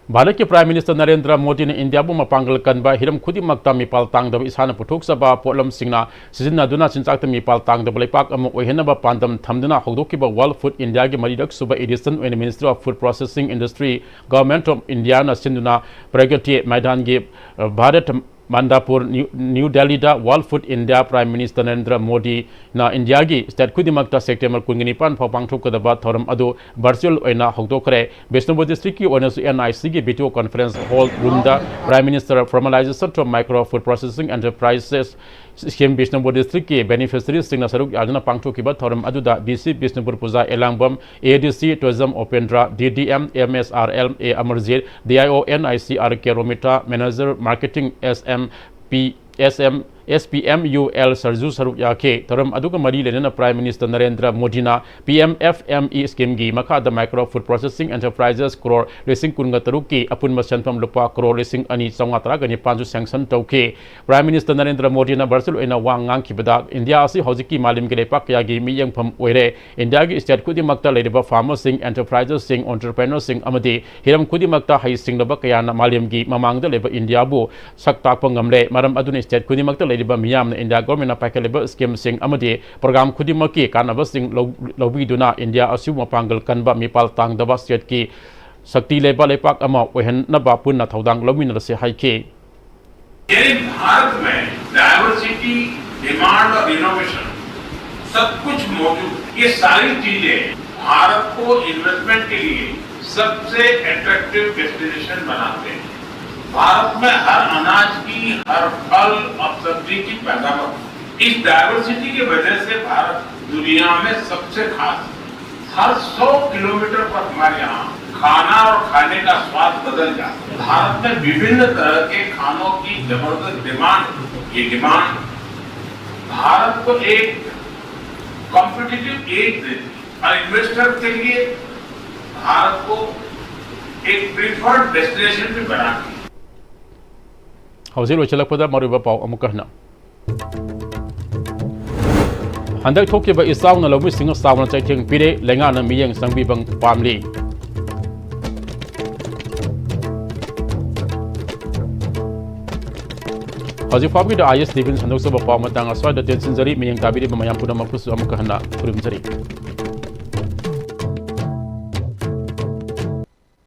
ꯚꯥꯔꯠꯀꯤ Prime Minister ꯅꯔꯦꯟꯗ꯭ꯔ ꯃꯣꯗꯤꯅ ꯏꯟꯗꯤꯌꯥꯕꯨ ꯃꯄꯥꯡꯒꯜ ꯀꯟꯕ ꯍꯤꯔꯝ ꯈꯨꯗꯤꯡꯃꯛꯇ ꯃꯤꯄꯥꯜ ꯇꯥꯡꯗꯕ ꯏꯁꯥꯅ ꯄꯨꯊꯣꯛꯆꯕ ꯄꯣꯠꯂꯝꯁꯤꯡꯅ ꯁꯤꯖꯤꯟꯅꯗꯨꯅ ꯆꯤꯟꯖꯥꯛꯇ ꯃꯤꯄꯥꯜ ꯇꯥꯡꯗꯕ ꯂꯩꯄꯥꯛ ꯑꯃ ꯑꯣꯏꯍꯟꯅꯕ ꯄꯥꯟꯗꯝ ꯊꯝꯗꯨꯅ ꯍꯧꯗꯣꯛꯈꯤꯕ World Food India ꯒꯤ ꯃꯔꯤꯔꯛ ꯁꯨꯕ edition ꯑꯣꯏꯅ Ministry of Food Processing Industry, Government of India ꯅ ꯁꯤꯟꯗꯨꯅ ꯄ꯭ꯔꯒꯇꯤ ꯃꯥꯏꯗꯥꯟꯒꯤ ꯚꯥꯔꯠ ꯃꯟꯗꯥꯄꯨꯔ, ꯅ꯭ꯌꯨ, ꯅ꯭ꯌꯨ ꯗꯦꯜꯂꯤꯗ World Food India Prime Minister Narendra ꯃꯣꯗꯤꯅ ꯏꯟꯗꯤꯌꯥꯒꯤ ꯁ꯭ꯇꯦꯠ ꯈꯨꯗꯤꯡꯃꯛꯇ ꯁꯦꯞꯇꯦꯝꯕꯔ ꯀꯨꯟꯒ ꯅꯤꯄꯥꯟ ꯐꯥꯎ ꯄꯥꯡꯊꯣꯛꯀꯗꯕ ꯊꯧꯔꯝ ꯑꯗꯨ ꯚꯔꯆꯨꯑꯦꯜ ꯑꯣꯏꯅ ꯍꯧꯗꯣꯛꯈ꯭ꯔꯦ꯫ ꯕꯤꯁꯅꯨꯄꯨꯔ ꯗꯤꯁꯇ꯭ꯔꯤꯛꯀꯤ ꯑꯣꯏꯅꯁꯨ NIC ꯒꯤ video conference hall room ꯗ Prime Minister Formalization through Micro Food Processing Enterprises Scheme Bishnupur ꯗꯤꯁꯇ꯭ꯔꯤꯛꯀꯤ ꯕꯦꯅꯤꯐꯤꯁꯔꯤꯁꯤꯡꯅ ꯁꯔꯨꯛ ꯌꯥꯗꯨꯅ ꯄꯥꯡꯊꯣꯛꯈꯤꯕ ꯊꯧꯔꯝ ꯑꯗꯨꯗ DC ꯕꯤꯁꯅꯨꯄꯨꯔ ꯄꯨꯖꯥ ꯑꯦꯂꯥꯡꯕꯝ, ADC Tourism Upendra, DDM MSRLA Amarjeet, DIO NIC RK Romita, Manager Marketing SM ꯄꯤ, SM, SPMUL ꯁꯔꯖꯨ ꯁꯔꯨꯛ ꯌꯥꯈꯤ꯫ ꯊꯧꯔꯝ ꯑꯗꯨꯒ ꯃꯔꯤ ꯂꯩꯅꯅ Prime Minister ꯅꯔꯦꯟꯗ꯭ꯔ ꯃꯣꯗꯤꯅ PMFME scheme ꯒꯤ ꯃꯈꯥꯗ micro food processing enterprises crore ꯂꯤꯁꯤꯡ ꯀꯨꯟꯒ ꯇꯔꯨꯛꯀꯤ ꯑꯄꯨꯟꯕ ꯁꯦꯟꯐꯝ ꯂꯨꯄꯥ ꯀ꯭ꯔꯣꯔ ꯂꯤꯁꯤꯡ ꯑꯅꯤ ꯆꯥꯝꯃꯉꯥ ꯇꯔꯥꯒ ꯅꯤꯄꯥꯟꯁꯨ sanction ꯇꯧꯈꯤ꯫ Prime Minister ꯅꯔꯦꯟꯗ꯭ꯔ ꯃꯣꯗꯤꯅ ꯚꯔꯆꯨꯑꯦꯜ ꯑꯣꯏꯅ ꯋꯥ ꯉꯥꯡꯈꯤꯕꯗ, ꯏꯟꯗꯤꯌꯥ ꯑꯁꯤ ꯍꯧꯖꯤꯛꯀꯤ ꯃꯥꯂꯦꯝꯒꯤ ꯂꯩꯄꯥꯛ ꯀꯌꯥꯒꯤ ꯃꯤꯠꯌꯦꯡꯐꯝ ꯑꯣꯏꯔꯦ꯫ ꯏꯟꯗꯤꯌꯥꯒꯤ ꯁ꯭ꯇꯦꯠ ꯈꯨꯗꯤꯡꯃꯛꯇ ꯂꯩꯔꯤꯕ farmers ꯁꯤꯡ, enterprises ꯁꯤꯡ, entrepreneurs ꯁꯤꯡ ꯑꯃꯗꯤ ꯍꯤꯔꯝ ꯈꯨꯗꯤꯡꯃꯛꯇ ꯍꯩꯁꯤꯡꯂꯕ ꯀꯌꯥꯅ ꯃꯥꯂꯦꯝꯒꯤ ꯃꯃꯥꯡꯗ ꯂꯩꯕ ꯏꯟꯗꯤꯌꯥꯕꯨ ꯁꯛ ꯇꯥꯛꯄ ꯉꯝꯂꯦ꯫ ꯃꯔꯝ ꯑꯗꯨꯅ ꯁ꯭ꯇꯦꯠ ꯈꯨꯗꯤꯡꯃꯛꯇ ꯂꯩꯔꯤꯕ ꯃꯤꯌꯥꯝꯅ ꯏꯟꯗꯤꯌꯥ ꯒꯣꯔꯃꯦꯟꯅ ꯄꯥꯏꯈꯠꯂꯤꯕ ꯁ꯭ꯀꯤꯝꯁꯤꯡ ꯑꯃꯗꯤ ꯄ꯭ꯔꯣꯒ꯭ꯔꯥꯝ ꯈꯨꯗꯤꯡꯃꯛꯀꯤ ꯀꯥꯟꯅꯕꯁꯤꯡ ꯂꯧ-, ꯂꯧꯕꯤꯗꯨꯅ ꯏꯟꯗꯤꯌꯥ ꯑꯁꯤꯕꯨ ꯃꯄꯥꯡꯒꯜ ꯀꯟꯕ, ꯃꯤꯄꯥꯜ ꯇꯥꯡꯗꯕ ꯁ꯭ꯇꯦꯠꯀꯤ ꯁꯛꯇꯤ ꯂꯩꯕ ꯂꯩꯄꯥꯛ ꯑꯃ ꯑꯣꯏꯍꯟꯅꯕ ꯄꯨꯟꯅ ꯊꯧꯗꯥꯡ ꯂꯧꯃꯤꯟꯅꯔꯁꯤ ꯍꯥꯏꯈꯤ꯫ यानी भारत में diversity, demand और innovation सब कुछ मौजूद है। ये सारी चीजें भारत को इन्वेस्टमेंट के लिए सबसे अट्रैक्टिव डेस्टिनेशन बनाते हैं। भारत में हर अनाज की, हर फल और सब्जी की पैदावार होती है। इस डाइवर्सिटी की वजह से भारत दुनिया में सबसे खास है। हर सौ किलोमीटर पर हमारे यहाँ खाना और खाने का स्वाद बदल जाता है। भारत में विभिन्न तरह के खानों की जबरदस्त डिमांड है। ये डिमांड भारत को एक कॉम्पिटिटिव एज देती है और इन्वेस्टर के लिए भारत को एक प्रीफर्ड डेस्टिनेशन भी बनाती है। ꯍꯧꯖꯤꯛ ꯂꯣꯏꯁꯤꯜꯂꯛꯄꯗ ꯃꯔꯨꯑꯣꯏꯕ ꯄꯥꯎ ꯑꯃꯨꯛꯀ ꯍꯟꯅ꯫ ꯍꯟꯗꯛ ꯊꯣꯛꯈꯤꯕ ꯏꯆꯥꯎꯅ ꯂꯧꯃꯤꯁꯤꯡꯅ ꯆꯥꯎꯅ ꯆꯩꯊꯦꯡ ꯄꯤꯔꯦ, ꯂꯩꯉꯥꯛꯅ ꯃꯤꯠꯌꯦꯡ ꯆꯪꯕꯤꯕ ꯄꯥꯝꯂꯤ꯫ ꯍꯧꯖꯤꯛ ꯐꯥꯎꯕꯒꯤꯗ IS TVꯅ ꯁꯟꯗꯣꯛꯆꯕ ꯄꯥꯎ ꯃꯇꯥꯡ ꯑꯁ꯭ꯋꯥꯏꯗ ꯇꯦꯟꯁꯤꯟꯖꯔꯤ꯫ ꯃꯤꯠꯌꯦꯡ ꯇꯥꯕꯤꯔꯤꯕ ꯃꯌꯥꯝ ꯄꯨꯝꯅꯃꯛꯄꯨꯁꯨ ꯑꯃꯨꯛꯀ ꯍꯟꯅ ꯈꯨꯔꯨꯝꯖꯔꯤ꯫